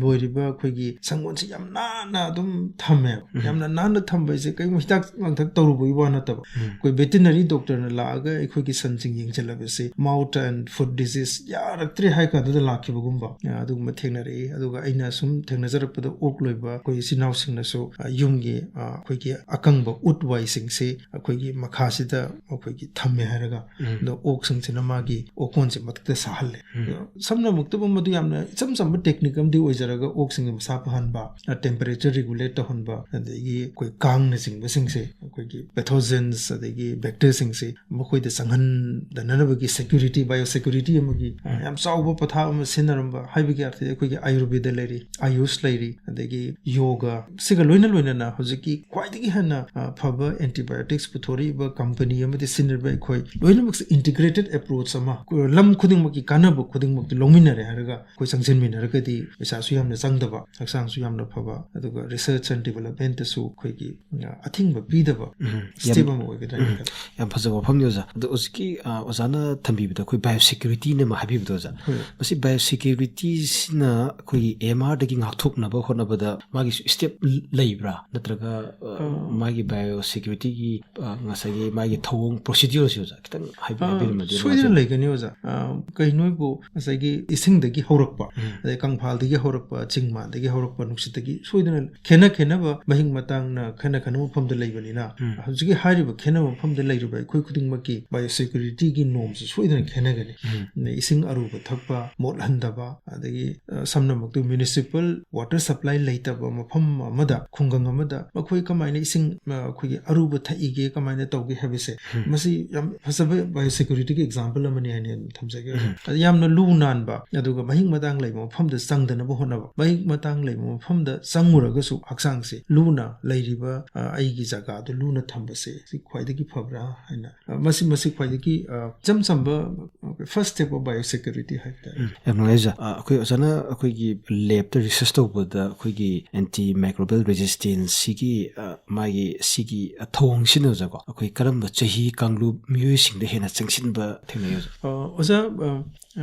ꯂꯣꯏꯔꯤꯕ ꯑꯩꯈꯣꯏꯒꯤ ꯁꯪꯒꯣꯟꯁꯤ ꯌꯥꯝ ꯅꯥꯟꯅ ꯑꯗꯨꯝ ꯊꯝꯃꯦꯕ꯫ ꯎꯝ꯫ ꯌꯥꯝꯅ ꯅꯥꯟꯅ ꯊꯝꯕ ꯍꯥꯏꯁꯦ ꯀꯔꯤꯒꯨꯝꯕ ꯍꯤꯗꯥꯛ ꯂꯥꯡꯊꯛ ꯇꯧꯔꯨꯕꯒꯤ ꯋꯥ ꯅꯠꯇꯕ꯫ ꯎꯝ꯫ ꯑꯩꯈꯣꯏ veterinary doctorꯅ ꯂꯥꯛꯑꯒ ꯑꯩꯈꯣꯏꯒꯤ ꯁꯟꯁꯤꯡ ꯌꯦꯡꯁꯤꯜꯂꯕꯁꯦ mouth and foot disease ꯌꯥꯔꯛꯇ꯭ꯔꯦ ꯍꯥꯏ ꯀꯥꯟꯗꯨꯗ ꯂꯥꯛꯈꯤꯕꯒꯨꯝꯕ, ꯑ, ꯑꯗꯨꯒꯨꯝꯕ ꯊꯦꯡꯅꯔꯛꯏ꯫ ꯑꯗꯨꯒ ꯑꯩꯅ ꯁꯨꯝ ꯊꯦꯡꯅꯖꯔꯛꯄꯗ ꯑꯣꯛ ꯂꯣꯏꯕ ꯑꯩꯈꯣꯏ ꯏꯆꯤꯟ ꯏꯅꯥꯎꯁꯤꯡꯅꯁꯨ, ꯑ, ꯌꯨꯝꯒꯤ, ꯑ, ꯑꯩꯈꯣꯏꯒꯤ ꯑꯀꯪꯕ ꯎꯠ ꯋꯥꯏꯁꯤꯡꯁꯤ ꯑꯩꯈꯣꯏꯒꯤ ꯃꯈꯥꯁꯤꯗ ꯑꯩꯈꯣꯏꯒꯤ ꯊꯝꯃꯦ ꯍꯥꯏꯔꯒ, ꯎꯝ꯫ ꯑꯗꯣ ꯑꯣꯛꯁꯤꯡꯁꯤꯅ ꯃꯥꯒꯤ ꯑꯣꯀꯣꯟꯁꯦ ꯃꯊꯛꯇ ꯁꯥꯍꯜꯂꯦ꯫ ꯎꯝ꯫ ꯑꯗꯣ ꯁꯝꯅꯃꯛꯇꯕꯨ ꯃꯗꯨ ꯌꯥꯝꯅ ꯏꯆꯝ ꯆꯝꯕ technique ꯑꯃꯗꯤ ꯑꯣꯏꯖꯔꯒ ꯑꯣꯛꯁꯤꯡꯒꯤ ꯃꯁꯥ ꯐꯍꯟꯕ, ꯑ, temperature regulate ꯇꯧꯍꯟꯕ, ꯑꯗꯒꯤ ꯑꯩꯈꯣꯏ ꯀꯥꯡꯅꯆꯤꯡꯕꯁꯤꯡꯁꯦ, ꯑꯩꯈꯣꯏꯒꯤ pathogens ꯑꯗꯒꯤ bacteriaꯁꯤꯡꯁꯦ ꯃꯈꯣꯏꯗ ꯆꯪꯍꯟꯗꯅꯕꯒꯤ security, biosecurity security ꯑꯃꯒꯤ, ꯑ, ꯎꯝ꯫ ꯌꯥꯝ ꯆꯥꯎꯕ ꯄꯊꯥꯞ ꯑꯃ ꯁꯤꯖꯤꯟꯅꯔꯝꯕ ꯍꯥꯏꯕꯒꯤ ꯑꯔꯊꯗꯤ ꯑꯩꯈꯣꯏꯒꯤ ꯑꯥꯌꯨꯔꯕꯦꯗ ꯂꯩꯔꯤ, ꯑꯥꯌꯨꯁ ꯂꯩꯔꯤ, ꯑꯗꯒꯤ ꯌꯣꯒ, ꯁꯤꯒ ꯂꯣꯏꯅ ꯂꯣꯏꯅꯅ ꯍꯧꯖꯤꯛꯀꯤ ꯈ꯭ꯋꯥꯏꯗꯒꯤ ꯍꯦꯟꯅ, ꯑ, ꯐꯕ antibiotics ꯄꯨꯊꯣꯔꯛꯏꯕ company ꯑꯃꯗꯤ ꯁꯤꯖꯤꯟꯅꯔꯤꯕ ꯑꯩꯈꯣꯏ ꯂꯣꯏꯅꯃꯛꯁꯦ integrated approach ꯑꯃ, ꯂꯝ ꯈꯨꯗꯤꯡꯃꯛꯀꯤ ꯀꯥꯟꯅꯕ ꯈꯨꯗꯤꯡꯃꯛꯇꯤ ꯂꯧꯃꯤꯟꯅꯔꯦ ꯍꯥꯏꯔꯒ ꯑꯩꯈꯣꯏ ꯆꯪꯁꯤꯟꯃꯤꯟꯅꯔꯒꯗꯤ ꯄꯩꯁꯥꯁꯨ ꯌꯥꯝꯅ ꯆꯪꯗꯕ, ꯍꯛꯆꯥꯡꯁꯨ ꯌꯥꯝꯅ ꯐꯕ, ꯑꯗꯨꯒ research and developmentꯇꯁꯨ ꯑꯩꯈꯣꯏꯒꯤ, ꯑ, ꯑꯊꯤꯡꯕ ꯄꯤꯗꯕ ꯎꯝ, ꯌꯥꯝ, step ꯑꯃ ꯑꯣꯏꯒꯗ꯭ꯔꯥ ꯍꯥꯏꯅ ꯎꯝ, ꯈꯜꯂꯤ꯫ ꯌꯥꯝ ꯐꯖꯕ ꯋꯥꯐꯝꯅꯤ ꯑꯣꯖꯥ꯫ ꯑꯗꯣ ꯍꯧꯖꯤꯛꯀꯤ, ꯑ, ꯑꯣꯖꯥꯅ ꯊꯝꯕꯤꯕꯗ ꯑꯩꯈꯣꯏ biosecurityꯅ ꯑꯃ ꯍꯥꯏꯕꯤꯕꯗꯣ ꯑꯣꯖꯥ, ꯍꯣꯏ꯫ ꯃꯁꯤ biosecurityꯁꯤꯅ ꯑꯩꯈꯣꯏꯒꯤ AMRꯗꯒꯤ ꯉꯥꯛꯊꯣꯛꯅꯕ ꯍꯣꯠꯅꯕꯗ ꯃꯥꯒꯤꯁꯨ step ꯂꯩꯕ꯭ꯔꯥ? ꯅꯠꯇ꯭ꯔꯒ, ꯑ, ꯑ, ꯃꯥꯒꯤ biosecurityꯒꯤ, ꯑ, ꯉꯁꯥꯏꯒꯤ ꯃꯥꯒꯤ ꯊꯧꯑꯣꯡ procedureꯁꯤ ꯑꯣꯖꯥ ꯈꯤꯇꯪ ꯍꯥꯏꯕꯤ-, ꯑ, ꯍꯥꯏꯕꯤꯔꯝꯃꯗꯤ ꯁꯣꯏꯗꯅ ꯅꯨꯡꯉꯥꯏꯖꯒꯅꯤ꯫ ꯂꯩꯒꯅꯤ ꯑꯣꯖꯥ꯫ ꯑ, ꯀꯩꯅꯣꯕꯨ ꯉꯁꯥꯏꯒꯤ ꯏꯁꯤꯡꯗꯒꯤ ꯍꯧꯔꯛꯄ, ꯎꯝ꯫ ꯑꯗꯩ ꯀꯪꯐꯥꯜꯗꯒꯤ ꯍꯧꯔꯛꯄ, ꯆꯤꯡ ꯃꯥꯟꯗꯒꯤ ꯍꯧꯔꯛꯄ ꯅꯨꯡꯁꯤꯠꯇꯒꯤ ꯁꯣꯏꯗꯅ ꯈꯦꯠꯅ ꯈꯦꯠꯅꯕ ꯃꯍꯤꯛ ꯃꯇꯥꯡꯅ ꯈꯦꯠꯅ ꯈꯦꯠꯅꯕ ꯃꯐꯝꯗ ꯂꯩꯕꯅꯤꯅ, ꯎꯝ꯫ ꯍꯧꯖꯤꯛꯀꯤ ꯍꯥꯏꯔꯤꯕ ꯈꯦꯠꯅꯕ ꯃꯐꯝꯗ ꯂꯩꯔꯤꯕ ꯑꯩꯈꯣꯏ ꯈꯨꯗꯤꯡꯃꯛꯀꯤ biosecurityꯒꯤ normꯁꯨ ꯁꯣꯏꯗꯅ ꯈꯦꯠꯅꯒꯅꯤ꯫ ꯎꯝ꯫ ꯑꯗꯩ ꯏꯁꯤꯡ ꯑꯔꯨꯕ ꯊꯛꯄ, ꯃꯣꯠꯍꯟꯗꯕ, ꯑꯗꯒꯤ, ꯑ, ꯁꯝꯅꯃꯛꯇ municipal water supply ꯂꯩꯇꯕ ꯃꯐꯝ ꯑꯃꯗ, ꯈꯨꯡꯒꯪ ꯑꯃꯗ ꯃꯈꯣꯏ ꯀꯃꯥꯏꯅ ꯏꯁꯤꯡ, ꯑ, ꯑꯩꯈꯣꯏꯒꯤ ꯑꯔꯨꯕ ꯊꯛꯏꯒꯦ, ꯀꯃꯥꯏꯅ ꯇꯧꯒꯦ ꯍꯥꯏꯕꯁꯦ, ꯎꯝ꯫ ꯃꯁꯤ ꯌꯥꯝ ꯐꯖꯕ biosecurityꯒꯤ example ꯑꯃꯅꯤ ꯍꯥꯏꯅ ꯑꯗꯨꯝ ꯊꯝꯖꯒꯦ꯫ ꯎꯝ꯫ ꯑꯗ ꯌꯥꯝꯅ ꯂꯨ ꯅꯥꯟꯕ, ꯑꯗꯨꯒ ꯃꯍꯤꯛ ꯃꯇꯥꯡ ꯂꯩꯕ ꯃꯐꯝꯗ ꯆꯪꯗꯅꯕ ꯍꯣꯠꯅꯕ, ꯃꯍꯤꯛ ꯃꯇꯥꯡ ꯂꯩꯕ ꯃꯐꯝꯗ ꯆꯪꯉꯨꯔꯒꯁꯨ ꯍꯛꯆꯥꯡꯁꯦ ꯂꯨꯅ ꯂꯩꯔꯤꯕ, ꯑ, ꯑꯩꯒꯤ ꯖꯒꯥꯗꯨ ꯂꯨꯅ ꯊꯝꯕꯁꯦ ꯁꯤ ꯈ꯭ꯋꯥꯏꯗꯒꯤ ꯐꯕ꯭ꯔꯥ ꯍꯥꯏꯅ, ꯑ, ꯃꯁꯤ, ꯃꯁꯤ ꯈ꯭ꯋꯥꯏꯗꯒꯤ, ꯑ, ꯏꯆꯝ ꯆꯝꯕ, ꯑ, first step of biosecurity ꯍꯥꯏꯕ ꯇꯥꯔꯦ꯫ ꯎꯝ, ꯌꯥꯝ ꯅꯨꯡꯉꯥꯏ ꯑꯣꯖꯥ꯫ ꯑ, ꯑꯩꯈꯣꯏ ꯑꯣꯖꯥꯅ ꯑꯩꯈꯣꯏꯒꯤ labꯇ research ꯇꯧꯕꯗ ꯑꯩꯈꯣꯏꯒꯤ antimicrobial resistance ꯁꯤꯒꯤ, ꯑ, ꯃꯥꯒꯤ ꯁꯤꯒꯤ, ꯑ, ꯊꯧꯑꯣꯡꯁꯤꯅ ꯑꯣꯖꯥꯀꯣ, ꯑꯩꯈꯣꯏ ꯀꯔꯝꯕ ꯆꯍꯤ ꯀꯥꯡꯂꯨꯞ ꯃꯤꯑꯣꯏꯁꯤꯡꯗ ꯍꯦꯟꯅ ꯆꯪꯁꯤꯟꯕ ꯊꯦꯡꯅꯩ ꯑꯣꯖꯥ? ꯑ, ꯑꯣꯖꯥ, ꯑ,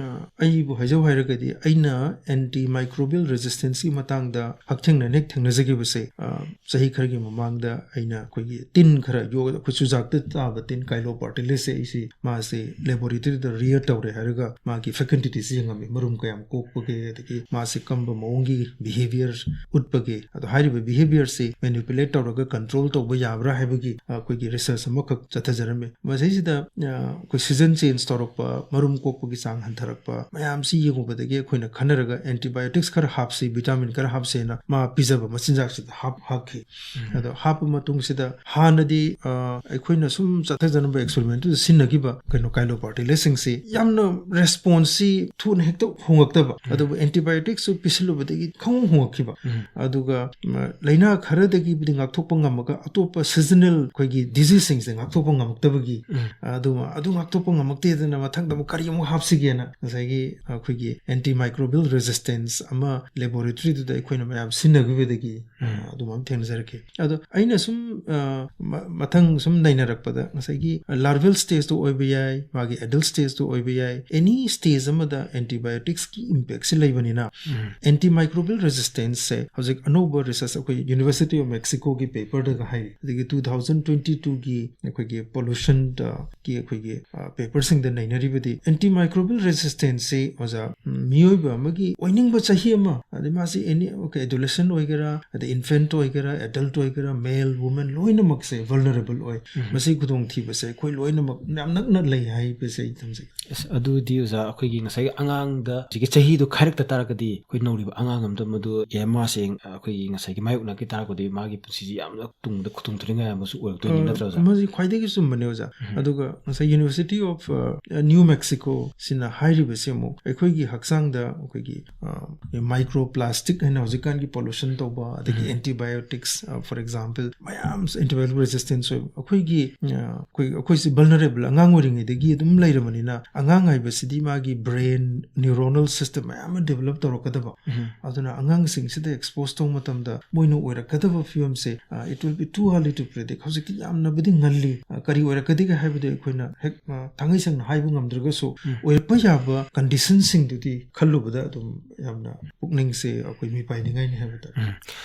ꯑ, ꯑꯩꯕꯨ ꯍꯥꯏꯖꯧ ꯍꯥꯏꯔꯒꯗꯤ ꯑꯩꯅ antimicrobial resistanceꯀꯤ ꯃꯇꯥꯡꯗ ꯍꯛꯊꯦꯡꯅꯅ ꯍꯦꯛ ꯊꯦꯡꯅꯖꯈꯤꯕꯁꯦ, ꯑ, ꯆꯍꯤ ꯈꯔꯒꯤ ꯃꯃꯥꯡꯗ ꯑꯩꯅ ꯑꯩꯈꯣꯏꯒꯤ ꯇꯤꯟ ꯈꯔ ꯌꯣꯛ-, ꯑꯩꯈꯣꯏ ꯆꯨꯖꯥꯛꯇ ꯇꯥꯕ ꯇꯤꯟ Caelopardyllus ꯁꯦ ꯑꯩꯁꯦ ꯃꯥꯁꯦ laboratoryꯗ rear ꯇꯧꯔꯦ ꯍꯥꯏꯔꯒ ꯃꯥꯒꯤ facultities ꯌꯦꯡꯉꯝꯃꯤ, ꯃꯔꯨꯝ ꯀꯌꯥꯝ ꯀꯣꯛꯄꯒꯦ, ꯑꯗꯒꯤ ꯃꯥꯁꯦ ꯀꯝꯕ ꯃꯑꯣꯡꯒꯤ behaviour ꯎꯠꯄꯒꯦ, ꯑꯗꯣ ꯍꯥꯏꯔꯤꯕ behaviourꯁꯤ manipulate ꯇꯧꯔꯒ control ꯇꯧꯕ ꯌꯥꯕ꯭ꯔꯥ ꯍꯥꯏꯕꯒꯤ, ꯑ, ꯑꯩꯈꯣꯏꯒꯤ research ꯑꯃꯈꯛ ꯆꯠꯊꯖꯔꯝꯃꯤ꯫ ꯃꯁꯤꯁꯤꯗ, ꯑ, ꯑꯩꯈꯣꯏ season change ꯇꯧꯔꯛꯄ, ꯃꯔꯨꯝ ꯀꯣꯛꯄꯒꯤ ꯆꯥꯡ ꯍꯟꯊꯔꯛꯄ ꯃꯌꯥꯝꯁꯤ ꯌꯦꯡꯉꯨꯕꯗꯒꯤ ꯑꯩꯈꯣꯏꯅ ꯈꯟꯅꯔꯒ antibiotics ꯈꯔ ꯍꯥꯞꯁꯤ, vitamin ꯈꯔ ꯍꯥꯞꯁꯦꯅ ꯃꯥ ꯄꯤꯖꯕ ꯃꯆꯤꯟꯖꯥꯛꯁꯤꯗ ꯍꯥꯞ-, ꯍꯥꯞꯈꯤ꯫ ꯎꯝ꯫ ꯑꯗꯣ ꯍꯥꯞꯄ ꯃꯇꯨꯡꯁꯤꯗ ꯍꯥꯟꯅꯗꯤ, ꯑ, ꯑꯩꯈꯣꯏꯅ ꯁꯨꯝ ꯆꯠꯊꯖꯅꯕ experimentꯇꯨꯗ ꯁꯤꯖꯤꯟꯅꯈꯤꯕ ꯀꯩꯅꯣ Caelopardyllus ꯁꯤꯡꯁꯤ ꯌꯥꯝ ꯌꯥꯝꯅ ꯔꯦꯁꯄꯣꯟꯁꯁꯤ ꯊꯨꯅ ꯍꯦꯛꯇ ꯍꯣꯡꯉꯛꯇꯕ, ꯑꯗꯨꯕꯨ ꯑꯦꯟꯇꯤꯕꯥꯏꯑꯣꯇꯤꯛꯁꯨ ꯄꯤꯁꯤꯜꯂꯨꯕꯗꯒꯤ ꯈꯪꯍꯣꯡ ꯍꯣꯡꯉꯛꯈꯤꯕ꯫ ꯑꯗꯨꯒ ꯂꯥꯏꯅꯥ ꯈꯔꯗꯒꯤꯕꯨꯗꯤ ꯉꯥꯛꯊꯣꯛꯄ ꯉꯝꯃꯒ ꯑꯇꯣꯞꯄ ꯁꯤꯖꯅꯦꯜ ꯑꯩꯈꯣꯏꯒꯤ ꯗꯤꯖꯤꯖꯁꯤꯡꯁꯦ ꯉꯥꯛꯊꯣꯛꯄ ꯉꯝꯃꯛꯇꯕꯒꯤ, ꯑꯗꯨꯃ ꯑꯗꯨ ꯉꯥꯛꯊꯣꯛꯄ ꯉꯝꯃꯛꯇꯦꯗꯅ ꯃꯊꯪꯗ ꯑꯃꯨꯛ ꯀꯔꯤ ꯑꯃꯨꯛ ꯍꯥꯞꯁꯤꯒꯦꯅ ꯉꯁꯥꯏꯒꯤ ꯑꯩꯈꯣꯏꯒꯤ ꯑꯦꯟꯇꯤ ꯃꯥꯏꯀ꯭ꯔꯣꯕꯤꯌꯦꯜ ꯔꯦꯁꯤꯁꯇꯦꯟꯁ ꯑꯃ ꯂꯦꯕꯣꯔꯦꯇꯔꯤꯗꯨꯗ ꯑꯩꯈꯣꯏꯅ ꯃꯌꯥꯝ ꯁꯤꯖꯤꯟꯅꯈꯤꯕꯗꯒꯤ ꯑꯗꯨꯃꯥꯏꯅ ꯊꯦꯡꯅꯖꯔꯛꯈꯤ꯫ ꯑꯗꯣ ꯑꯩꯅ ꯁꯨꯝ ꯃꯊꯪ ꯁꯨꯝ ꯅꯩꯅꯔꯛꯄꯗ ꯉꯁꯥꯏꯒꯤ ꯂꯥꯔꯚꯦꯜ ꯁ꯭ꯇꯦꯖꯇ ꯑꯣꯏꯕ ꯌꯥꯏ, ꯃꯥꯒꯤ ꯑꯦꯗꯜ ꯁ꯭ꯇꯦꯖꯇ ꯑꯣꯏꯕ ꯌꯥꯏ, ꯑꯦꯅꯤ ꯁ꯭ꯇꯦꯖ ꯑꯃꯗ ꯑꯦꯟꯇꯤꯕꯥꯏꯑꯣꯇꯤꯛꯁꯀꯤ ꯏꯝꯄꯦꯛꯁꯤ ꯂꯩꯕꯅꯤꯅ, ꯑꯦꯟꯇꯤ ꯃꯥꯏꯀ꯭ꯔꯣꯕꯤꯌꯦꯜ ꯔꯦꯁꯤꯁꯇꯦꯟꯁꯁꯦ ꯍꯧꯖꯤꯛ ꯑꯅꯧꯕ ꯔꯤꯁꯔꯁ ꯑꯩꯈꯣꯏ ꯌꯨꯅꯤꯚꯔꯁꯤꯇꯤ ꯑꯣꯐ ꯃꯦꯛꯁꯤꯀꯣꯒꯤ ꯄꯦꯄꯔꯗꯒ ꯍꯥꯏꯔꯤ꯫ ꯑꯗꯒꯤ ꯇꯨ ꯊꯥꯎꯖꯟ ꯇ꯭ꯋꯦꯟꯇꯤ ꯇꯨꯒꯤ ꯑꯩꯈꯣꯏꯒꯤ ꯄꯣꯂꯨꯁꯟꯗꯒꯤ ꯑꯩꯈꯣꯏꯒꯤ ꯄꯦꯄꯔꯁꯤꯡꯗ ꯅꯩꯅꯔꯤꯕꯗꯤ ꯑꯦꯟꯇꯤ ꯃꯥꯏꯀ꯭ꯔꯣꯕꯤꯌꯦꯜ ꯔꯦꯁꯤꯁꯇꯦꯟꯁꯁꯤ, ꯑꯣꯖꯥ, ꯎꯝ, ꯃꯤꯑꯣꯏꯕ ꯑꯃꯒꯤ ꯑꯣꯏꯅꯤꯡꯕ ꯆꯍꯤ ꯑꯃ, ꯑꯗꯩ ꯃꯥꯁꯤ ꯑꯦꯅꯤ, ꯑꯣꯀꯦ, ꯑꯦꯗꯣꯂꯦꯁꯦꯟ ꯑꯣꯏꯒꯦꯔꯥ, ꯑꯗꯩ ꯏꯟꯐꯦꯟꯠ ꯑꯣꯏꯒꯦꯔꯥ, ꯑꯦꯗꯜꯠ ꯑꯣꯏꯒꯦꯔꯥ, ꯃꯦꯜ ꯋꯨꯃꯦꯟ ꯂꯣꯏꯅꯃꯛꯁꯦ ꯚꯜꯅꯔꯦꯕꯜ ꯑꯣꯏ꯫ ꯃꯁꯤ ꯈꯨꯗꯣꯡꯊꯤꯕꯁꯦ ꯑꯩꯈꯣꯏ ꯂꯣꯏꯅꯃꯛ ꯌꯥꯝ ꯅꯛꯅ ꯂꯩ ꯍꯥꯏꯕꯁꯦ ꯑꯩ ꯊꯝꯖꯒꯦ꯫ ꯑꯁ, ꯑꯗꯨꯗꯤ ꯑꯣꯖꯥ, ꯑꯩꯈꯣꯏꯒꯤ ꯉꯁꯥꯏꯒꯤ ꯑꯉꯥꯡꯗ ꯍꯧꯖꯤꯛꯀꯤ ꯆꯍꯤꯗꯣ ꯈꯥꯏꯔꯛꯇ ꯇꯥꯔꯒꯗꯤ, ꯑꯩꯈꯣꯏ ꯅꯧꯔꯤꯕ ꯑꯉꯥꯡ ꯑꯃꯗ ꯃꯗꯨ ꯑꯦ ꯑꯦꯝ ꯑꯥꯔꯁꯦ ꯑꯩꯈꯣꯏꯒꯤ ꯉꯁꯥꯏꯒꯤ ꯃꯥꯌꯣꯛꯅꯈꯤ ꯇꯥꯔꯒꯗꯤ, ꯃꯥꯒꯤ ꯄꯨꯟꯁꯤꯁꯤ ꯌꯥꯝꯅ ꯇꯨꯡꯗ ꯈꯨꯗꯣꯡꯊꯤꯅꯤꯡꯉꯥꯏ ꯑꯃꯁꯨ ꯑꯣꯏꯔꯛꯇꯣꯏꯅꯤ, ꯑ, ꯅꯠꯇ꯭ꯔꯥ ꯑꯣꯖꯥ? ꯃꯁꯤ ꯈ꯭ꯋꯥꯏꯗꯒꯤ ꯆꯨꯝꯕꯅꯦ, ꯑꯣꯖꯥ꯫ ꯎꯝ꯫ ꯑꯗꯨꯒ ꯉꯁꯥꯏ ꯌꯨꯅꯤꯚꯔꯁꯤꯇꯤ ꯑꯣꯐ, ꯑ, ꯅ꯭ꯌꯨ ꯃꯦꯛꯁꯤꯀꯣ ꯁꯤꯅ ꯍꯥꯏꯔꯤꯕꯁꯤ ꯑꯃꯨꯛ ꯑꯩꯈꯣꯏꯒꯤ ꯍꯛꯆꯥꯡꯗ ꯑꯩꯈꯣꯏꯒꯤ, ꯑ, ꯃꯥꯏꯀ꯭ꯔꯣ ꯄ꯭ꯂꯥꯁꯇꯤꯛ ꯍꯥꯏꯅ ꯍꯧꯖꯤꯛꯀꯥꯟꯒꯤ ꯄꯣꯂꯨꯁꯟ ꯇꯧꯕ, ꯑꯗꯒꯤ ꯎꯝ꯫ ꯑꯦꯟꯇꯤꯕꯥꯏꯑꯣꯇꯤꯛꯁ, ꯑ, ꯐꯣꯔ ꯑꯦꯛꯖꯥꯝꯄꯜ, ꯃꯌꯥꯝ ꯑꯦꯟꯇꯤꯕꯥꯏꯑꯣꯇꯤꯛ ꯔꯦꯁꯤꯁꯇꯦꯟꯁ ꯑꯣꯏꯕ, ꯑꯩꯈꯣꯏꯒꯤ, ꯑ, ꯑꯩꯈꯣꯏ, ꯑꯩꯈꯣꯏꯁꯤ ꯚꯜꯅꯔꯦꯕꯜ ꯑꯉꯥꯡ ꯑꯣꯏꯔꯤꯉꯩꯗꯒꯤ ꯑꯗꯨꯝ ꯂꯩꯔꯕꯅꯤꯅ, ꯑꯉꯥꯡ ꯍꯥꯏꯕꯁꯤꯗꯤ ꯃꯥꯒꯤ ꯕ꯭ꯔꯦꯟ, ꯅ꯭ꯌꯨꯔꯣꯅꯦꯜ ꯁꯤꯁꯇꯦꯝ ꯃꯌꯥꯝ ꯑꯃ ꯗꯤꯕꯦꯂꯞ ꯇꯧꯔꯛꯀꯗꯕ꯫ ꯎꯝ꯫ ꯑꯗꯨꯅ ꯑꯉꯥꯡꯁꯤꯡꯁꯤꯗ ꯑꯦꯛꯁꯄꯣꯖ ꯇꯧꯕ ꯃꯇꯝꯗ ꯃꯣꯏꯅ ꯑꯣꯏꯔꯛꯀꯗꯕ ꯐꯤꯕꯝꯁꯦ, ꯑ, it will be too early to predict꯫ ꯍꯧꯖꯤꯛꯇꯤ ꯌꯥꯝꯅꯕꯨꯗꯤ ꯉꯜꯂꯤ꯫ ꯑ, ꯀꯔꯤ ꯑꯣꯏꯔꯛꯀꯗꯒꯦ ꯍꯥꯏꯕꯗꯨ ꯑꯩꯈꯣꯏꯅ ꯍꯦꯛ, ꯑ, ꯊꯥꯡꯒꯩ ꯁꯦꯡꯅ ꯍꯥꯏꯕ ꯉꯝꯗ꯭ꯔꯒꯁꯨ, ꯎꯝ꯫ ꯑꯣꯏꯔꯛꯄ ꯌꯥꯕ ꯀꯟꯗꯤꯁꯟꯁꯤꯡꯗꯨꯗꯤ ꯈꯜꯂꯨꯕꯗ ꯑꯗꯨꯝ ꯌꯥꯝꯅ ꯄꯨꯛꯅꯤꯡꯁꯦ ꯑꯩꯈꯣꯏ ꯃꯤꯄꯥꯏꯅꯤꯡꯉꯥꯏꯅꯤ ꯍꯥꯏꯕ ꯇꯥꯔꯦ꯫ ꯎꯝ꯫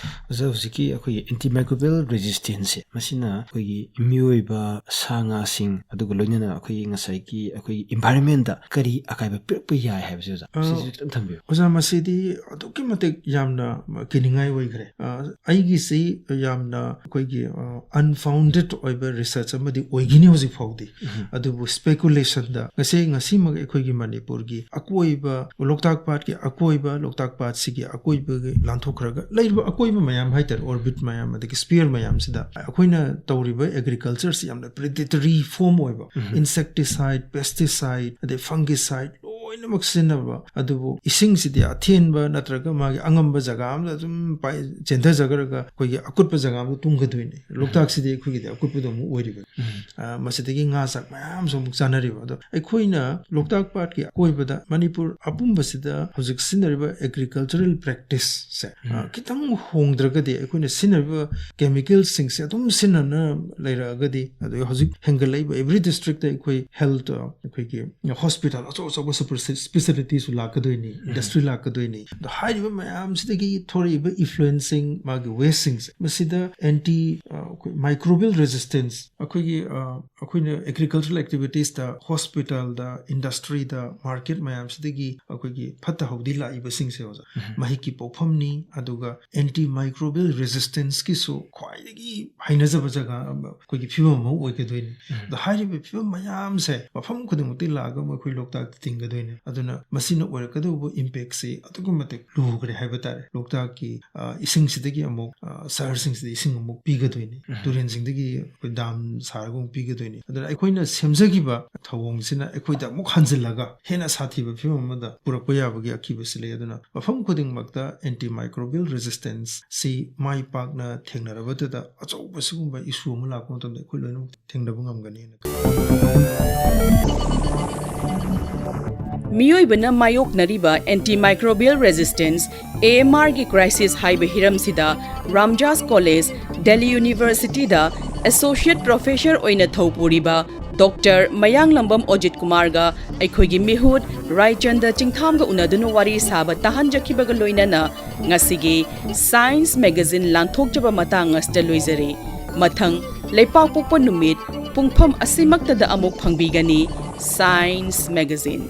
ꯑꯣꯖꯥ, ꯍꯧꯖꯤꯛꯀꯤ ꯑꯩꯈꯣꯏꯒꯤ ꯑꯦꯟꯇꯤꯃꯥꯏꯀ꯭ꯔꯣꯕꯤꯌꯦꯜ ꯔꯦꯁꯤꯁꯇꯦꯟꯁꯁꯦ, ꯃꯁꯤꯅ ꯑꯩꯈꯣꯏꯒꯤ ꯃꯤꯑꯣꯏꯕ, ꯁꯥ ꯉꯥꯁꯤꯡ, ꯑꯗꯨꯒ ꯂꯣꯏꯅꯅ ꯑꯩꯈꯣꯏꯒꯤ ꯉꯁꯥꯏꯒꯤ ꯑꯩꯈꯣꯏꯒꯤ ꯏꯟꯚꯥꯏꯔꯟꯃꯦꯟꯗ ꯀꯔꯤ ꯑꯀꯥꯏꯕ ꯄꯤꯔꯛꯄ ꯌꯥꯏ ꯍꯥꯏꯕꯁꯦ, ꯑꯣꯖꯥ, ꯑ, ꯁꯤꯁꯨ ꯈꯤꯇꯪ ꯊꯝꯕꯤꯌꯨ꯫ ꯑꯣꯖꯥ, ꯃꯁꯤꯗꯤ ꯑꯗꯨꯛꯀꯤ ꯃꯇꯤꯛ ꯌꯥꯝꯅ ꯀꯤꯅꯤꯡꯉꯥꯏ ꯑꯣꯏꯈ꯭ꯔꯦ꯫ ꯑ, ꯑꯩꯒꯤꯁꯤ ꯌꯥꯝꯅ ꯑꯩꯈꯣꯏꯒꯤ, ꯑ, ꯑꯟꯐꯥꯎꯟꯗꯦꯠ ꯑꯣꯏꯕ ꯔꯤꯁꯔꯆ ꯑꯃꯗꯤ ꯑꯣꯏꯒꯅꯤ ꯍꯧꯖꯤꯛ ꯐꯥꯎꯗꯤ꯫ ꯎꯝ꯫ ꯑꯗꯨꯕꯨ ꯁ꯭ꯄꯦꯀꯨꯂꯦꯁꯟꯗ ꯉꯁꯤ, ꯉꯁꯤꯃꯛ ꯑꯩꯈꯣꯏꯒꯤ ꯃꯅꯤꯄꯨꯔꯒꯤ ꯑꯀꯣꯏꯕ, ꯂꯣꯛꯇꯥꯛ ꯄꯥꯠꯀꯤ ꯑꯀꯣꯏꯕ, ꯂꯣꯛꯇꯥꯛ ꯄꯥꯠꯁꯤꯒꯤ ꯑꯀꯣꯏꯕꯒꯤ ꯂꯥꯟꯊꯣꯛꯈ꯭ꯔꯒ ꯂꯩꯔꯤꯕ ꯑꯀꯣꯏꯕ ꯃꯌꯥꯝ ꯍꯥꯏꯇꯥꯔꯦ, ꯑꯣꯔꯕꯤꯠ ꯃꯌꯥꯝ, ꯑꯗꯒꯤ ꯁ꯭ꯄꯤꯌꯔ ꯃꯌꯥꯝꯁꯤꯗ ꯑꯩꯈꯣꯏꯅ ꯇꯧꯔꯤꯕ ꯑꯦꯒ꯭ꯔꯤꯀꯜꯆꯔꯁꯤ ꯌꯥꯝꯅ ꯄ꯭ꯔꯤꯗꯦꯇꯔꯤ ꯐꯣꯔꯝ ꯑꯣꯏꯕ, ꯎꯝ꯫ ꯏꯟꯁꯦꯛꯇꯤꯁꯥꯏꯠ, ꯄꯦꯁꯇꯤꯁꯥꯏꯠ, ꯑꯗꯩ fungicide ꯂꯣꯏꯅꯃꯛ ꯁꯤꯖꯤꯟꯅꯕ꯫ ꯑꯗꯨꯕꯨ ꯏꯁꯤꯡꯁꯤꯗꯤ ꯑꯊꯦꯟꯕ ꯅꯠꯇ꯭ꯔꯒ ꯃꯥꯒꯤ ꯑꯉꯝꯕ ꯖꯒꯥ ꯑꯃꯗ ꯑꯗꯨꯝ ꯄꯥꯏ-, ꯆꯦꯟꯊꯖꯈ꯭ꯔꯒ ꯑꯩꯈꯣꯏꯒꯤ ꯑꯀꯨꯠꯄ ꯖꯒꯥ ꯑꯃꯗ ꯇꯨꯡꯒꯗꯣꯏꯅꯤ꯫ ꯂꯣꯛꯇꯥꯛꯁꯤꯗꯤ ꯑꯩꯈꯣꯏꯒꯤꯗꯤ ꯑꯀꯨꯠꯄꯗꯣ ꯑꯃꯨꯛ ꯑꯣꯏꯔꯤꯕꯅꯤ꯫ ꯎꯝ꯫ ꯑ, ꯃꯁꯤꯗꯒꯤ ꯉꯥ ꯆꯥꯛ ꯃꯌꯥꯝꯁꯨ ꯑꯃꯨꯛ ꯆꯥꯅꯔꯤꯕ꯫ ꯑꯗꯣ ꯑꯩꯈꯣꯏꯅ ꯂꯣꯛꯇꯥꯛ ꯄꯥꯠꯀꯤ ꯑꯀꯣꯏꯕꯗ, ꯃꯅꯤꯄꯨꯔ ꯑꯄꯨꯝꯕꯁꯤꯗ ꯍꯧꯖꯤꯛ ꯁꯤꯖꯤꯟꯅꯔꯤꯕ agricultural practiceꯁꯦ, ꯑ, ꯎꯝ꯫ ꯈꯤꯇꯪ ꯍꯣꯡꯗ꯭ꯔꯒꯗꯤ, ꯑꯩꯈꯣꯏꯅ ꯁꯤꯖꯤꯟꯅꯔꯤꯕ chemicalꯁꯤꯡꯁꯦ ꯑꯗꯨꯝ ꯁꯤꯖꯤꯟꯅꯅ ꯂꯩꯔꯛꯑꯒꯗꯤ, ꯑꯗꯨꯒ ꯍꯧꯖꯤꯛ ꯍꯦꯟꯒꯠꯂꯛꯏꯕ every districtꯇ ꯑꯩꯈꯣꯏ health, ꯑ, ꯑꯩꯈꯣꯏꯒꯤ hospital ꯑꯆꯧ ꯑꯆꯧꯕ super specialtyꯁꯨ ꯂꯥꯛꯀꯗꯣꯏꯅꯤ, ꯎꯝ꯫ Industry ꯂꯥꯛꯀꯗꯣꯏꯅꯤ꯫ ꯑꯗꯣ ꯍꯥꯏꯔꯤꯕ ꯃꯌꯥꯝꯁꯤꯗꯒꯤ ꯊꯣꯔꯛꯏꯕ effluentꯁꯤꯡ, ꯃꯥꯒꯤ wasteꯁꯤꯡꯁꯦ, ꯃꯁꯤꯗ anti, ꯑ, ꯑꯩꯈꯣꯏ microbial resistance, ꯑꯩꯈꯣꯏꯒꯤ, ꯑ, ꯑꯩꯈꯣꯏꯅ agricultural activitiesꯇ, hospitalꯗ, industryꯗ, market ꯃꯌꯥꯝꯁꯤꯗꯒꯤ ꯑꯩꯈꯣꯏꯒꯤ ꯐꯠꯇ ꯍꯥꯎꯗꯤ ꯂꯥꯛꯏꯕꯁꯤꯡꯁꯦ, ꯑꯣꯖꯥ, ꯎꯝ꯫ ꯃꯍꯤꯛꯀꯤ ꯄꯣꯛꯐꯝꯅꯤ, ꯑꯗꯨꯒ antimicrobial resistanceꯀꯤꯁꯨ ꯈ꯭ꯋꯥꯏꯗꯒꯤ ꯍꯩꯅꯖꯕ ꯖꯒꯥ ꯑꯃ, ꯑꯩꯈꯣꯏꯒꯤ ꯐꯤꯕꯝ ꯑꯃ ꯑꯣꯏꯒꯗꯣꯏꯅꯤ꯫ ꯎꯝ꯫ ꯑꯗꯣ ꯍꯥꯏꯔꯤꯕ ꯐꯤꯕꯝ ꯃꯌꯥꯝꯁꯦ ꯃꯐꯝ ꯈꯨꯗꯤꯡꯃꯛꯇꯤ ꯂꯥꯛꯑꯒ ꯑꯃꯨꯛ ꯑꯩꯈꯣꯏ ꯂꯣꯛꯇꯥꯛꯇ ꯇꯤꯡꯒꯗꯣꯏꯅꯤ꯫ ꯑꯗꯨꯅ ꯃꯁꯤꯅ ꯑꯣꯏꯔꯛꯀꯗꯧꯕ impactꯁꯤ ꯑꯗꯨꯛꯀꯤ ꯃꯇꯤꯛ ꯂꯨꯈ꯭ꯔꯦ ꯍꯥꯏꯕ ꯇꯥꯔꯦ꯫ ꯂꯣꯛꯇꯥꯛꯀꯤ, ꯑ, ꯏꯁꯤꯡꯁꯤꯗꯒꯤ ꯑꯃꯨꯛ, ꯑ, ꯁꯍꯔꯁꯤꯡꯁꯤꯗ ꯏꯁꯤꯡ ꯑꯃꯨꯛ ꯄꯤꯒꯗꯣꯏꯅꯤ, ꯎꯝ꯫ ꯇꯨꯔꯦꯟꯁꯤꯡꯗꯒꯤ ꯑꯩꯈꯣꯏ dam ꯁꯥꯔꯒ ꯑꯃꯨꯛ ꯄꯤꯒꯗꯣꯏꯅꯤ꯫ ꯑꯗꯨꯅ ꯑꯩꯈꯣꯏꯅ ꯁꯦꯝꯖꯈꯤꯕ ꯊꯧꯑꯣꯡꯁꯤꯅ ꯑꯩꯈꯣꯏꯗ ꯑꯃꯨꯛ ꯍꯟꯖꯤꯜꯂꯒ ꯍꯦꯟꯅ ꯁꯥꯊꯤꯕ ꯐꯤꯕꯝ ꯑꯃꯗ ꯄꯨꯔꯛꯄ ꯌꯥꯕꯒꯤ ꯑꯀꯤꯕꯁꯤ ꯂꯩ꯫ ꯑꯗꯨꯅ ꯃꯐꯝ ꯈꯨꯗꯤꯡꯃꯛꯇ antimicrobial resistanceꯁꯤ ꯃꯥꯏ ꯄꯥꯛꯅ ꯊꯦꯡꯅꯔꯕꯗꯨꯗ ꯑꯆꯧꯕ ꯁꯤꯒꯨꯝꯕ issue ꯑꯃ ꯂꯥꯛꯄ ꯃꯇꯝꯗ ꯑꯩꯈꯣꯏ ꯂꯣꯏꯅꯃꯛ ꯊꯦꯡꯅꯕ ꯉꯝꯒꯅꯤꯅ ꯈꯜꯂꯤ꯫ ꯃꯤꯑꯣꯏꯕꯅ ꯃꯥꯌꯣꯛꯅꯔꯤꯕ antimicrobial resistance, AMRꯒꯤ crisis ꯍꯥꯏꯕ ꯍꯤꯔꯝꯁꯤꯗ ꯔꯥꯝꯖꯥꯁ ꯀꯣꯂꯦꯖ, ꯗꯦꯜꯂꯤ ꯌꯨꯅꯤꯚꯔꯁꯤꯇꯤꯗ associate professor ꯑꯣꯏꯅ ꯊꯧ ꯄꯨꯔꯤꯕ ꯗꯣꯛꯇꯔ ꯃꯌꯥꯡꯂꯝꯕꯝ ꯑꯣꯖꯤꯠ ꯀꯨꯃꯥꯔꯒ ꯑꯩꯈꯣꯏꯒꯤ ꯃꯤꯍꯨꯠ ꯔꯥꯏꯆꯟꯗ ꯆꯤꯡꯊꯥꯝꯒ ꯎꯅꯗꯨꯅ ꯋꯥꯔꯤ ꯁꯥꯕ ꯇꯥꯍꯟꯖꯈꯤꯕꯒ ꯂꯣꯏꯅꯅ ꯉꯁꯤꯒꯤ Science Magazine ꯂꯥꯟꯊꯣꯛꯆꯕ ꯃꯇꯥꯡ ꯑꯁꯤꯗ ꯂꯣꯏꯖꯔꯦ꯫ ꯃꯊꯪ ꯂꯩꯄꯥꯛꯄꯣꯛꯄ ꯅꯨꯃꯤꯠ ꯄꯨꯡꯐꯝ ꯑꯁꯤꯃꯛꯇꯗ ꯑꯃꯨꯛ ꯐꯪꯕꯤꯒꯅꯤ Science Magazine꯫